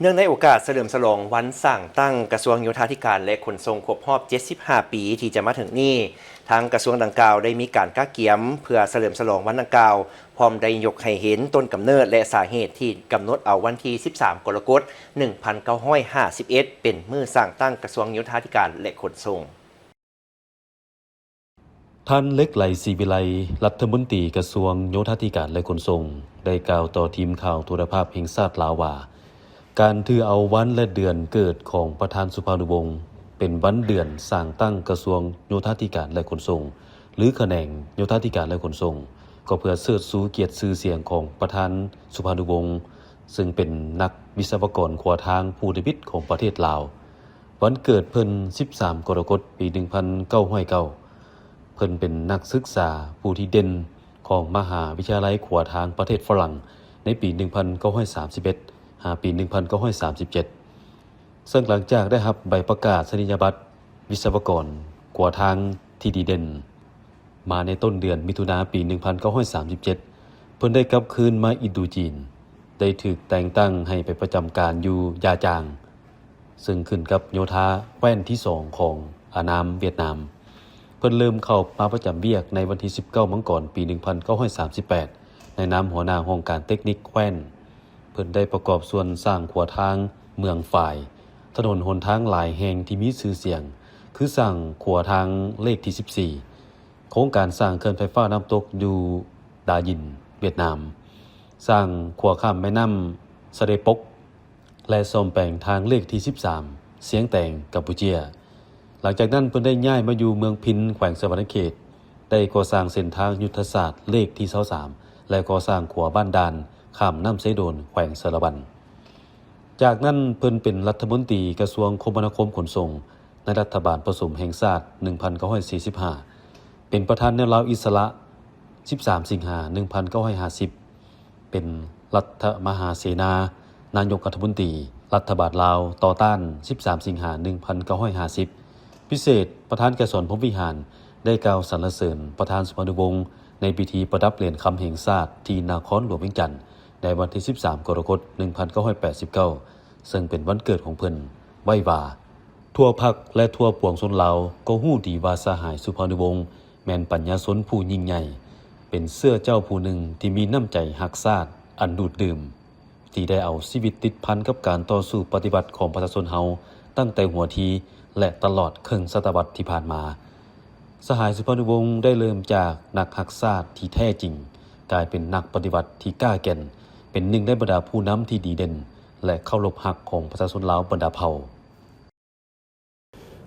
ເນື່ອງໃນໂອກາດສະເຫຼີມສະຫຼອງວັນສ້າງຕັ້ງກະຊວງໂຍທາທິການ ແລະ ຂົນສົ່ງຄົບຮອບເຈັດສິບຫ້າປີທີ່ຈະມາເຖິງນີ້, ທາງກະຊວງດັ່ງກ່າວໄດ້ມີການກະກຽມເພື່ອສະເຫຼີມສະຫຼອງວັນດັ່ງກ່າວ, ພ້ອມໄດ້ຍົກໃຫ້ເຫັນຕົ້ນກຳເນີດ ແລະ ສາເຫດທີ່ກຳນົດເອົາວັນທີສິບສາມ ກໍລະກົດ ໜຶ່ງພັນເກົ້າຮ້ອຍຫ້າສິບເອັດ ເປັນມື້ສ້າງຕັ້ງກະຊວງໂຍທາທິການ ແລະ ຂົນສົ່ງ. ທ່ານ ເລັກໄລ ສີວິໄລ ລັດຖະມົນຕີກະຊວງໂຍທາທິການ ແລະ ຂົນສົ່ງ ໄດ້ກ່າວຕໍ່ທີມຂ່າວໂທລະພາບແຫ່ງຊາດລາວວ່າ, ການຖືເອົາວັນ ແລະ ເດືອນເກີດຂອງປະທານສຸພານຸວົງ ເປັນວັນເດືອນສ້າງຕັ້ງກະຊວງໂຍທາທິການ ແລະ ຂົນສົ່ງ ຫຼື ຂະແໜງໂຍທາທິການ ແລະ ຂົນສົ່ງ ກໍເພື່ອເຊີດຊູກຽດຊື່ສຽງຂອງປະທານສຸພານຸວົງ ເຊິ່ງເປັນນັກວິສະວະກອນຂົວທາງຜູ້ທຳອິດຂອງປະເທດລາວ. ວັນເກີດເພິ່ນ ສິບສາມ ກໍລະກົດ ປີ ໜຶ່ງພັນເກົ້າຮ້ອຍເກົ້າ. ເພິ່ນເປັນນັກສຶກສາຜູ້ທີ່ເດັ່ນຂອງມະຫາວິທະຍາໄລຂົວທາງປະເທດຝຣັ່ງ ໃນປີ ໜຶ່ງພັນເກົ້າຮ້ອຍສາມສິບເອັດ ຫາປີ ໜຶ່ງພັນເກົ້າຮ້ອຍສາມສິບເຈັດ ເຊິ່ງຫຼັງຈາກໄດ້ຮັບໃບປະກາດສະນີຍະບັດວິສະວະກອນຂົວທາງທີ່ດີເດັ່ນ ມາໃນຕົ້ນເດືອນມິຖຸນາ ປີ ໜຶ່ງພັນເກົ້າຮ້ອຍສາມສິບເຈັດ ເພິ່ນໄດ້ກັບຄືນມາອິນໂດຈີນ, ໄດ້ຖືກແຕ່ງຕັ້ງໃຫ້ໄປປະຈຳການຢູ່ຢາຈາງ ເຊິ່ງຂຶ້ນກັບໂຍທາແຄວ້ນທີສອງຂອງອານາມຫວຽດນາມ. ເພິ່ນເລີ່ມເຂົ້າມາປະຈຳວຽກໃນວັນທີສິບເກົ້າ ມັງກອນ ປີ ໜຶ່ງພັນເກົ້າຮ້ອຍສາມສິບແປດ ໃນນາມຫົວໜ້າຫ້ອງການເຕັກນິກແຄວ້ນ. ເພິ່ນໄດ້ປະກອບສ່ວນສ້າງຂົວທາງເມືອງຝາຍ, ຖະໜົນຫົນທາງຫຼາຍແຫ່ງທີ່ມີຊື່ສຽງ, ຄືສ້າງຂົວທາງເລກທີສິບສີ່, ໂຄງການສ້າງເຂື່ອນໄຟຟ້ານ້ຳຕົກຢູ່ດາຢິນ ຫວຽດນາມ, ສ້າງຂົວຂ້າມແມ່ນ້ຳສະເດປົກ ແລະ ສ້ອມແປງທາງເລກທີສິບສາມ ຊຽງແຕງ ກຳປູເຈຍ. ຫຼັງຈາກນັ້ນເພິ່ນໄດ້ຍ້າຍມາຢູ່ເມືອງພິນ ແຂວງສະຫວັນນະເຂດ, ໄດ້ກໍ່ສ້າງເສັ້ນທາງຍຸດທະສາດເລກທີຊາວສາມ ແລະ ກໍ່ສ້າງຂົວບ້ານດ່ານຂ້າມນ້ຳເຊໂດນ ແຂວງສາລະວັນ. ຈາກນັ້ນເພິ່ນເປັນລັດຖະມົນຕີກະຊວງຄົມມະນາຄົມຂົນສົ່ງ ໃນລັດຖະບານປະສົມແຫ່ງຊາດ ໜຶ່ງພັນເກົ້າຮ້ອຍສີ່ສິບຫ້າ, ເປັນປະທານແນວລາວອິດສະຫຼະ ສິບສາມ ສິງຫາ ໜຶ່ງພັນເກົ້າຮ້ອຍຫ້າສິບ, ເປັນລັດຖະມະຫາເສນາ, ນາຍົກລັດຖະມົນຕີ ລັດຖະບານລາວຕໍ່ຕ້ານ ສິບສາມ ສິງຫາ ໜຶ່ງພັນເກົ້າຮ້ອຍຫ້າສິບ. ພິເສດ, ປະທານໄກສອນ ພົມວິຫານ ໄດ້ກ່າວສັນລະເສີນປະທານສຸພານຸວົງ ໃນພິທີປະດັບຫຼຽນຄຳແຫ່ງຊາດທີ່ນະຄອນຫຼວງວຽງຈັນ ໃນວັນທີສິບສາມ ກໍລະກົດ ໜຶ່ງພັນເກົ້າຮ້ອຍແປດສິບເກົ້າ ເຊິ່ງເປັນວັນເກີດຂອງເພິ່ນ, ໄວ້ວ່າ, ທົ່ວພັກ ແລະ ທົ່ວປວງຊົນລາວກໍຮູ້ດີວ່າສະຫາຍສຸພານຸວົງ ແມ່ນປັນຍາຊົນຜູ້ຍິ່ງໃຫຍ່, ເປັນເຊື້ອເຈົ້າຜູ້ໜຶ່ງທີ່ມີນ້ຳໃຈຮັກຊາດອັນດູດດື່ມ, ທີ່ໄດ້ເອົາຊີວິດຕິດພັນກັບການຕໍ່ສູ້ປະຕິວັດຂອງປະຊາຊົນເຮົາຕັ້ງແຕ່ຫົວທີ ແລະ ຕະຫຼອດເຄິ່ງສະຕະວັດທີ່ຜ່ານມາ. ສະຫາຍສຸພານຸວົງໄດ້ເລີ່ມຈາກນັກຮັກຊາດທີ່ແທ້ຈິງ, ກາຍເປັນນັກປະຕິວັດທີ່ກ້າແກ່ນ, ເປັນໜຶ່ງໃນບັນດາຜູ້ນຳທີ່ດີເດັ່ນ ແລະ ເຄົາລົບຮັກຂອງປະຊາຊົນລາວບັນດາເຜົ່າ.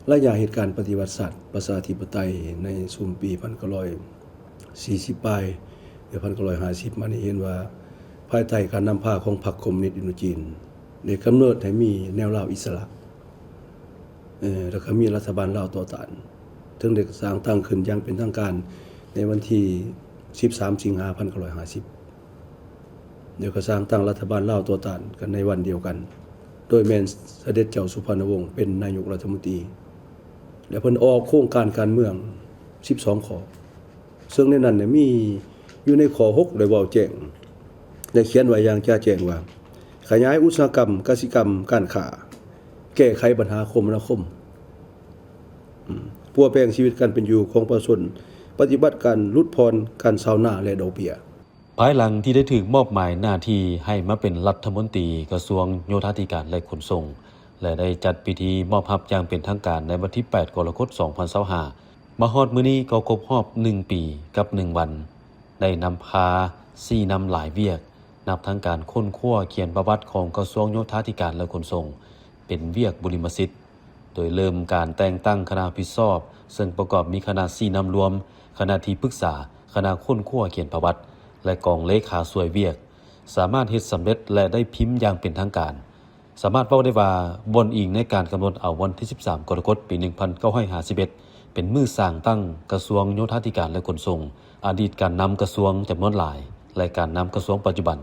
ໄລຍະເຫດການປະຕິວັດຊາດປະຊາທິປະໄຕໃນຊຸມປີພັນເກົ້າຮ້ອຍສີ່ສິບປາຍ ຫຼື ພັນເກົ້າຮ້ອຍຫ້າສິບມານີ້ ເຫັນວ່າພາຍໃຕ້ການນຳພາຂອງພັກຄອມມູນິດອິນໂດຈີນ ໄດ້ກຳເນີດໃຫ້ມີແນວລາວອິດສະຫຼະ ເອີ ແລ້ວກໍມີລັດຖະບານລາວຕໍ່ຕ້ານ, ເຖິງໄດ້ສ້າງຕັ້ງຂຶ້ນຢ່າງເປັນທາງການໃນວັນທີສິບສາມ ສິງຫາ ພັນເກົ້າຮ້ອຍຫ້າສິບ. ແລ້ວກໍສ້າງຕັ້ງລັດຖະບານລາວຕໍ່ຕ້ານກັນໃນວັນດຽວກັນ, ໂດຍແມ່ນສະເດັດເຈົ້າສຸພານຸວົງເປັນນາຍົກລັດຖະມົນຕີ ແລະ ເພິ່ນອອກໂຄງການການເມືອງສິບສອງຂໍ້, ເຊິ່ງໃນນັ້ນນະມີຢູ່ໃນຂໍ້ຫົກໄດ້ເວົ້າແຈ້ງ ໄດ້ຂຽນໄວ້ຢ່າງຈະແຈ້ງວ່າ ຂະຫຍາຍອຸດສາຫະກຳ, ກະສິກຳ, ການຄ້າ, ແກ້ໄຂບັນຫາຄົມມະນາຄົມ, ອືມ, ປົວແປງຊີວິດການເປັນຢູ່ຂອງປະຊາຊົນ, ປະຕິບັດການຫຼຸດຜ່ອນການເຊົ່ານາ ແລະ ດອກເບ້ຍ. ພາຍຫຼັງທີ່ໄດ້ຖືກມອບໝາຍໜ້າທີ່ໃຫ້ມາເປັນລັດຖະມົນຕີກະຊວງໂຍທາທິການ ແລະ ຂົນສົ່ງ ແລະ ໄດ້ຈັດພິທີມອບຮັບຢ່າງເປັນທາງການໃນວັນທີແປດ ກໍລະກົດ ສອງພັນຊາວຫ້າ ມາຮອດມື້ນີ້ກໍຄົບຮອບໜຶ່ງປີກັບໜຶ່ງວັນ, ໄດ້ນຳພາຊີ້ນຳຫຼາຍວຽກ, ນັບທັງການຄົ້ນຄວ້າຂຽນປະຫວັດຂອງກະຊວງໂຍທາທິການ ແລະ ຂົນສົ່ງ ເປັນວຽກບຸລິມະສິດ, ໂດຍເລີ່ມການແຕ່ງຕັ້ງຄະນະຮັບຜິດຊອບ, ເຊິ່ງປະກອບມີຄະນະຊີ້ນຳລວມ, ຄະນະທີ່ປຶກສາ, ຄະນະຄົ້ນຄວ້າຂຽນປະຫວັດ ແລະ ກອງເລຂາຊ່ວຍວຽກ, ສາມາດເຮັດສຳເລັດ ແລະ ໄດ້ພິມຢ່າງເປັນທາງການ. ສາມາດເວົ້າໄດ້ວ່າ, ບ່ອນອີງໃນການກຳນົດເອົາວັນທີສິບສາມ ກໍລະກົດ ປີໜຶ່ງພັນເກົ້າຮ້ອຍຫ້າສິບເອັດ ເປັນມື້ສ້າງຕັ້ງກະຊວງໂຍທາທິການ ແລະ ຂົນສົ່ງ, ອະດີດການນຳກະຊວງຈຳນວນຫຼາຍ ແລະ ການນຳກະຊວງປັດຈຸບັນ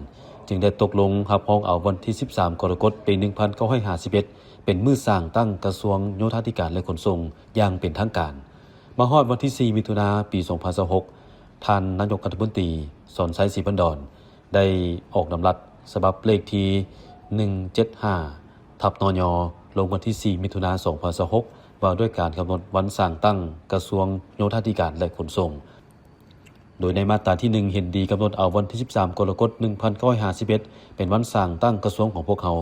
ຈຶ່ງໄດ້ຕົກລົງຮັບຮອງເອົາວັນທີສິບສາມ ກໍລະກົດ ປີໜຶ່ງພັນເກົ້າຮ້ອຍຫ້າສິບເອັດ ເປັນມື້ສ້າງຕັ້ງກະຊວງໂຍທາທິການ ແລະ ຂົນສົ່ງຢ່າງເປັນທາງການ. ມາຮອດວັນທີສີ່ ມິຖຸນາ ປີສອງພັນຊາວຫົກ ທ່ານນາຍົກລັດຖະມົນຕີ ສອນໄຊ ສີພັນດອນ ໄດ້ອອກດຳລັດສະບັບເລກທີໜຶ່ງເຈັດຫ້າ ທັບ ນຍ ລົງວັນທີສີ່ ມິຖຸນາ ສອງພັນຊາວຫົກ ວ່າດ້ວຍການກຳນົດວັນສ້າງຕັ້ງກະຊວງໂຍທາທິການ ແລະ ຂົນສົ່ງ. ໂດຍໃນມາດຕາທີໜຶ່ງ ເຫັນດີກຳນົດເອົາວັນທີສິບສາມ ກໍລະກົດ ໜຶ່ງພັນເກົ້າຮ້ອຍຫ້າສິບເອັດ ເປັນວັນສ້າງຕັ້ງກະຊວງຂອງພວກເຮົາ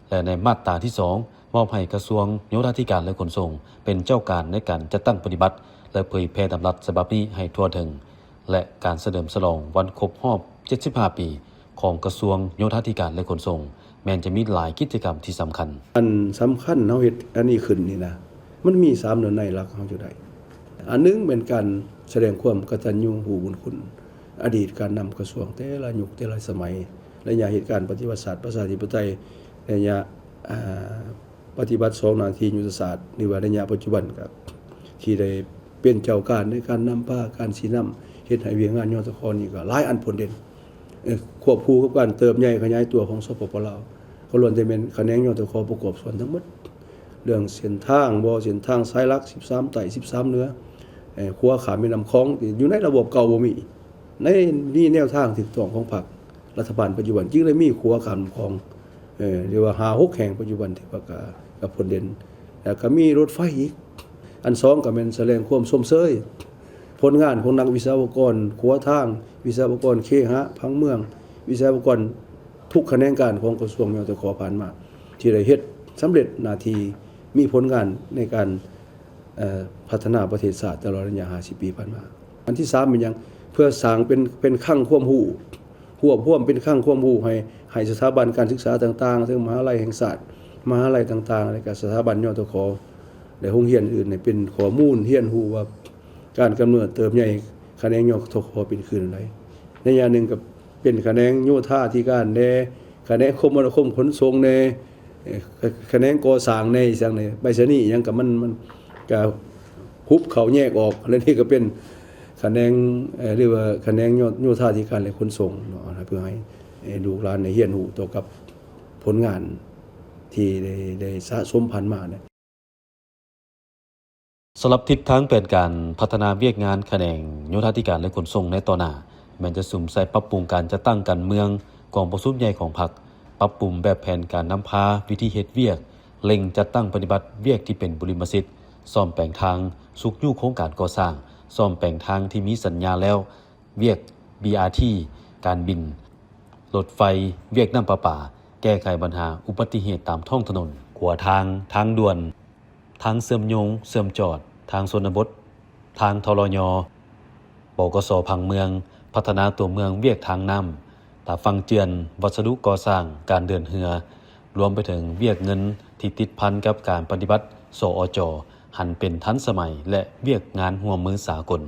ແລະ ໃນມາດຕາທີສອງ ມອບໃຫ້ກະຊວງໂຍທາທິການ ແລະ ຂົນສົ່ງ ເປັນເຈົ້າການໃນການຈັດຕັ້ງປະຕິບັດ ແລະ ເຜີຍແຜ່ດຳລັດສະບັບນີ້ໃຫ້ທົ່ວເຖິງ ແລະ ການສະເຫຼີມສະຫຼອງວັນຄົບຮອບເຈັດສິບຫ້າປີຂອງກະຊວງໂຍທາທິການ ແລະ ຂົນສົ່ງ ແມ່ນຈະມີຫຼາຍກິດຈະກຳທີ່ສຳຄັນ. ອັນສຳຄັນເຮົາເຮັດອັນນີ້ຂຶ້ນນີ້ນະ ມັນມີສາມເນື້ອໃນຫຼັກເຮົາຢູ່ໄດ້. ອັນໜຶ່ງແມ່ນການສະແດງຄວາມກະຕັນຍູຮູ້ບຸນຄຸນອະດີດການນຳກະຊວງແຕ່ລະຍຸກແຕ່ລະສະໄໝ, ໄລຍະເຫດການປະຕິວັດຊາດປະຊາທິປະໄຕ, ໄລຍະ ອ່າ ປະຕິບັດສອງໜ້າທີ່ຍຸດທະສາດ ຫຼືວ່າໄລຍະປັດຈຸບັນ ກໍທີ່ໄດ້ເປັນເຈົ້າການໃນການນຳພາ ການຊີ້ນຳ ເຮັດໃຫ້ວຽກງານ ຍທຂ ນີ້ກໍຫຼາຍອັນພົ້ນເດັ່ນ ເອີ ຄວບຄູ່ກັບການເຕີບໃຫຍ່ຂະຫຍາຍຕົວຂອງ ສປປ ລາວ ກໍລ້ວນແຕ່ແມ່ນຂະແໜງ ຍທຂ ປະກອບສ່ວນທັງໝົດ ເລື່ອງເສັ້ນທາງບໍ່ ເສັ້ນທາງສາຍຫຼັກ ສິບສາມໃຕ້ ສິບສາມເໜືອ ເອີ ຂົວຂ້າມແມ່ນ້ຳຂອງ ທີ່ຢູ່ໃນລະບອບເກົ່າບໍ່ມີ ໃນ ມີແນວທາງຖືກຕ້ອງຂອງພັກ ລັດຖະບານປັດຈຸບັນ ຈຶ່ງໄດ້ມີຂົວຂ້າມນ້ຳຂອງ ເອີ ຫຼືວ່າຫ້າຫົກແຫ່ງປັດຈຸບັນ ທີ່ວ່າກະ ກະພົ້ນເດັ່ນ ແລ້ວກະມີລົດໄຟອີກ. ອັນສອງກະແມ່ນສະແດງຄວາມຊົມເຊີຍຜົນງານຂອງນັກວິສະວະກອນຂົວທາງ, ວິສະວະກອນເຄຫະຜັງເມືອງ, ວິສະວະກອນທຸກຂະແໜງການຂອງກະຊວງ ຍທຂ ຜ່ານມາ ທີ່ໄດ້ເຮັດສຳເລັດໜ້າທີ່ ມີຜົນງານໃນການ ເອີ ພັດທະນາປະເທດຊາດຕະຫຼອດໄລຍະຫ້າສິບປີຜ່ານມາ. ອັນທີສາມແມ່ນຫຍັງ? ເພື່ອສ້າງເປັນ ເປັນຄັງຄວາມຮູ້ ຮວບຮວມເປັນຄັງຄວາມຮູ້ໃຫ້ ໃຫ້ສະຖາບັນການສຶກສາຕ່າງໆ ເຊິ່ງມະຫາໄລແຫ່ງຊາດ, ມະຫາໄລຕ່າງໆ ແລະ ກະສະຖາບັນ ຍທຂ ແລະ ໂຮງຮຽນອື່ນ ໃຫ້ເປັນຂໍ້ມູນຮຽນຮູ້ວ່າ ການກຳເນີດເຕີບໃຫຍ່ຂະແໜງ ຍທຂ ເປັນຄືແນວໃດ. ໃນໄລຍະໜຶ່ງກໍເປັນຂະແໜງໂຍທາທິການແດ່, ຂະແໜງຄົມມະນາຄົມຂົນສົ່ງແດ່, ເອີ ຂະແໜງກໍ່ສ້າງແດ່ ອີ່ຫຍັງແດ່, ໄປສະນີຫຍັງກໍມັນ ມັນກໍຮຸບເຂົ້າແຍກອອກ ແລະ ນີ້ກໍເປັນຂະແໜງ ເອີ ຫຼືວ່າຂະແໜງໂຍ ໂຍທາທິການ ແລະ ຂົນສົ່ງເນາະ ເພື່ອໃຫ້ ເອີ ລູກຫຼານໄດ້ຮຽນຮູ້ຕໍ່ກັບຜົນງານທີ່ໄດ້ ໄດ້ສະສົມຜ່ານມາເນາະ. ສຳລັບທິດທາງແຜນການພັດທະນາວຽກງານຂະແໜງໂຍທາທິການ ແລະ ຂົນສົ່ງໃນຕໍ່ໜ້າ ແມ່ນຈະສຸມໃສ່ປັບປຸງການຈັດຕັ້ງການເມືອງ, ກອງປະຊຸມໃຫຍ່ຂອງພັກ, ປັບປຸງແບບແຜນການນຳພາ, ວິທີເຮັດວຽກ, ເລັ່ງຈັດຕັ້ງປະຕິບັດວຽກທີ່ເປັນບຸລິມະສິດ, ສ້ອມແປງທາງ, ຊຸກຍູ້ໂຄງການກໍ່ສ້າງ, ສ້ອມແປງທາງທີ່ມີສັນຍາແລ້ວ, ວຽກ ບີອາທີ ການບິນ, ລົດໄຟ, ວຽກນ້ຳປະປາ, ແກ້ໄຂບັນຫາອຸບັດຕິເຫດຕາມທ້ອງຖະໜົນ, ຂົວທາງ, ທາງດ່ວນ, ທາງເຊື່ອມໂຍງ, ເຊື່ອມຈອດ, ທາງຊົນນະບົດ, ທາງ ທລຍ, ບກສ ຜັງເມືອງ, ພັດທະນາຕົວເມືອງ, ວຽກທາງນ້ຳ, ຕາຝັ່ງເຈື່ອນ, ວັດສະດຸກໍ່ສ້າງ, ການເດີນເຮືອ, ລວມໄປເຖິງວຽກເງິນທີ່ຕິດພັນກັບການປະຕິບັດ ສອຈ ຫັນເປັນທັນສະໄໝ ແລະ ວຽກງານຮ່ວມມືສາກົນ.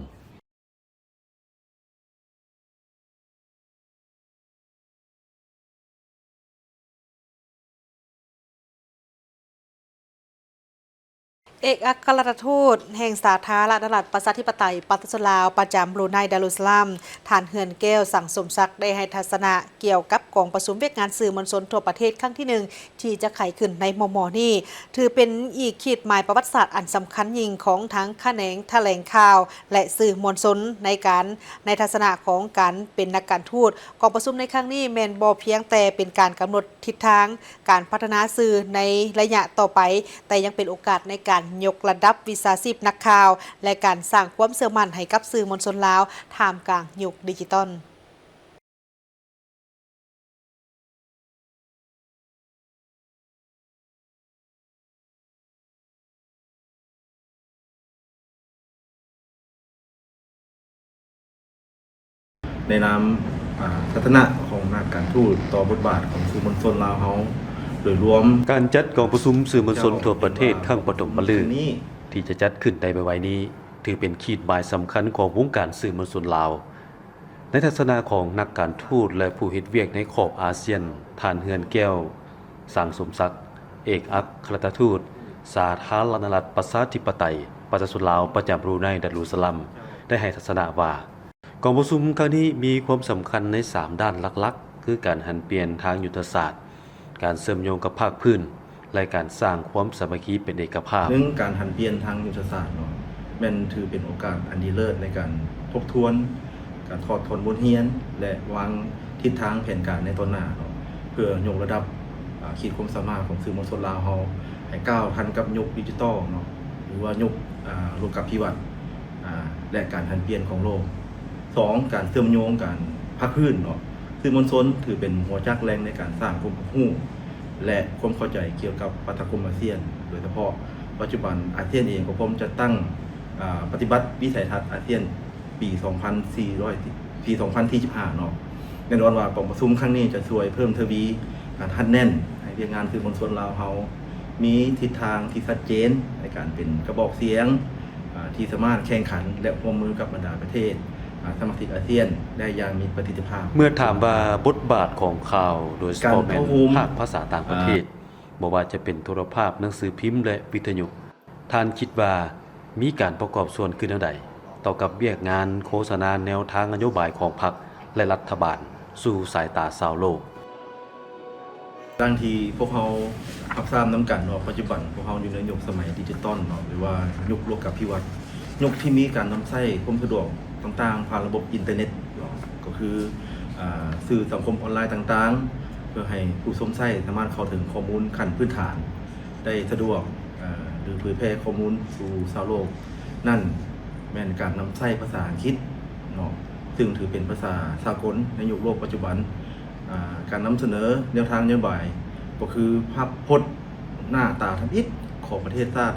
ເອກອັກຄະລັດຖະທູດແຫ່ງສາທາລະນະລັດ ປະຊາທິປະໄຕ ປະຊາຊົນລາວ ປະຈຳບຣູໄນ ດາລຸດສະລາມ ທ່ານ ເຮືອນແກ້ວ ສັງສົມສັກ ໄດ້ໃຫ້ທັດສະນະກ່ຽວກັບກອງປະຊຸມວຽກງານສື່ມວນຊົນທົ່ວປະເທດຄັ້ງທີໜຶ່ງ ທີ່ຈະໄຂຂຶ້ນໃນມໍ່ໆນີ້ ຖືເປັນອີກຂີດໝາຍປະຫວັດສາດອັນສຳຄັນຍິ່ງຂອງທາງຂະແໜງຖະແຫຼງຂ່າວ ແລະ ສື່ມວນຊົນໃນການ ໃນທັດສະນະຂອງການເປັນນັກການທູດ. ກອງປະຊຸມໃນຄັ້ງນີ້ແມ່ນບໍ່ພຽງແຕ່ເປັນການກຳນົດທິດທາງການພັດທະນາສື່ໃນໄລຍະຕໍ່ໄປ, ແຕ່ຍັງເປັນໂອກາດໃນການຍົກລະດັບວິຊາຊີບນັກຂ່າວ ແລະ ການສ້າງຄວາມເຊື່ອໝັ້ນໃຫ້ກັບສື່ມວນຊົນລາວ ທ່າມກາງຍຸກດິຈິຕອນ. ໃນນາມ ອາ ທັດສະນະຂອງນັກການທູດຕໍ່ບົດບາດຂອງສື່ມວນຊົນລາວເຮົາໂດຍລວມ. ການຈັດກອງປະຊຸມສື່ມວນຊົນທົ່ວປະເທດຄັ້ງປະຖົມມະລືກ ທີ່ຈະຈັດຂຶ້ນໃນໄວໆນີ້ ຖືເປັນຂີດໝາຍສຳຄັນຂອງວົງການສື່ມວນຊົນລາວ. ໃນທັດສະນະຂອງນັກການທູດ ແລະ ຜູ້ເຮັດວຽກໃນຂອບອາຊຽນ, ທ່ານ ເຮືອນແກ້ວ ສັງສົມສັກ ເອກອັກຄະລັດຖະທູດ ສາທາລະນະລັດ ປະຊາທິປະໄຕ ປະຊາຊົນລາວ ປະຈຳບຣູໄນ ດາຣູສະລາມ ໄດ້ໃຫ້ທັດສະນະວ່າ ກອງປະຊຸມຄັ້ງນີ້ມີຄວາມສຳຄັນໃນສາມດ້ານຫຼັກໆ ຄືການຫັນປ່ຽນທາງຍຸດທະສາດ, ການເຊື່ອມໂຍງກັບພາກພື້ນ ແລະ ການສ້າງຄວາມສາມັກຄີເປັນເອກະພາບ. ໜຶ່ງ, ການຫັນປ່ຽນທາງຍຸດທະສາດເນາະ ແມ່ນຖືເປັນໂອກາດອັນດີເລີດໃນການທົບທວນ, ການຖອດຖອນບົດຮຽນ ແລະ ວາງທິດທາງແຜນການໃນຕໍ່ໜ້າເນາະ ເພື່ອຍົກລະດັບ ອາ ຂີດຄວາມສາມາດຂອງສື່ມວນຊົນລາວເຮົາ ໃຫ້ກ້າວທັນກັບຍຸກດິຈິຕອນເນາະ ຫຼືວ່າຍຸກ ອາ ໂລກາພິວັດ ອາ ແລະ ການຫັນປ່ຽນຂອງໂລກ. ສອງ, ການເຊື່ອມໂຍງການພາກພື້ນເນາະ ສື່ມວນຊົນຖືເປັນຫົວຈັກແຫຼ່ງໃນການສ້າງຄວາມຮັບຮູ້ ແລະ ຄວາມເຂົ້າໃຈກ່ຽວກັບປະຊາຄົມອາຊຽນ. ໂດຍສະເພາະປັດຈຸບັນອາຊຽນເອງກໍພ້ອມຈັດຕັ້ງ ອາ ປະຕິບັດວິໄສທັດອາຊຽນ ປີສອງພັນສີ່ຮ້ອຍ ປີສອງພັນສີ່ສິບຫ້າເນາະ. ແນ່ນອນວ່າກອງປະຊຸມຄັ້ງນີ້ຈະຊ່ວຍເພີ່ມທະວີການຮັດແໜ້ນໃຫ້ວຽກງານສື່ມວນຊົນລາວເຮົາມີທິດທາງທີ່ຊັດເຈນໃນການເປັນກະບອກສຽງ ອາ ທີ່ສາມາດແຂ່ງຂັນ ແລະ ຮ່ວມມືກັບບັນດາປະເທດ ອາ ສະມາຊິກອາຊຽນໄດ້ຢ່າງມີປະສິດທິພາບ. ເມື່ອຖາມວ່າບົດບາດຂອງຂ່າວ ໂດຍສະເພາະແມ່ນພາກພາສາຕ່າງປະເທດ ບໍ່ວ່າຈະເປັນໂທລະພາບ, ໜັງສືພິມ ແລະ ວິທະຍຸ ທ່ານຄິດວ່າມີການປະກອບສ່ວນຄືແນວໃດ ຕໍ່ກັບວຽກງານໂຄສະນາແນວທາງນະໂຍບາຍຂອງພັກ ແລະ ລັດຖະບານສູ່ສາຍຕາຊາວໂລກ? ດັ່ງທີ່ພວກເຮົາຮັບຊາບນຳກັນວ່າ ປັດຈຸບັນພວກເຮົາຢູ່ໃນຍຸກສະໄໝດິຈິຕອນເນາະ ຫຼືວ່າຍຸກໂລກາພິວັດ, ຍຸກທີ່ມີການນຳໃຊ້ຄວາມສະດວກຕ່າງໆຜ່ານລະບົບອິນເຕີເນັດເນາະ ກໍຄື ອາ ສື່ສັງຄົມອອນລາຍຕ່າງໆ ເພື່ອໃຫ້ຜູ້ຊົມໃຊ້ສາມາດເຂົ້າເຖິງຂໍ້ມູນຂັ້ນພື້ນຖານ ໄດ້ສະດວກ ເອີ ຫຼື ເຜີຍແຜ່ຂໍ້ມູນສູ່ຊາວໂລກນັ້ນ ແມ່ນການນຳໃຊ້ພາສາອັງກິດເນາະ ຊຶ່ງຖືເປັນພາສາສາກົນໃນຍຸກໂລກປັດຈຸບັນ. ອາ ການນຳສະເໜີແນວທາງນະໂຍບາຍ ກໍຄືພາບພົດໜ້າຕາທຳອິດຂອງປະເທດຊາດ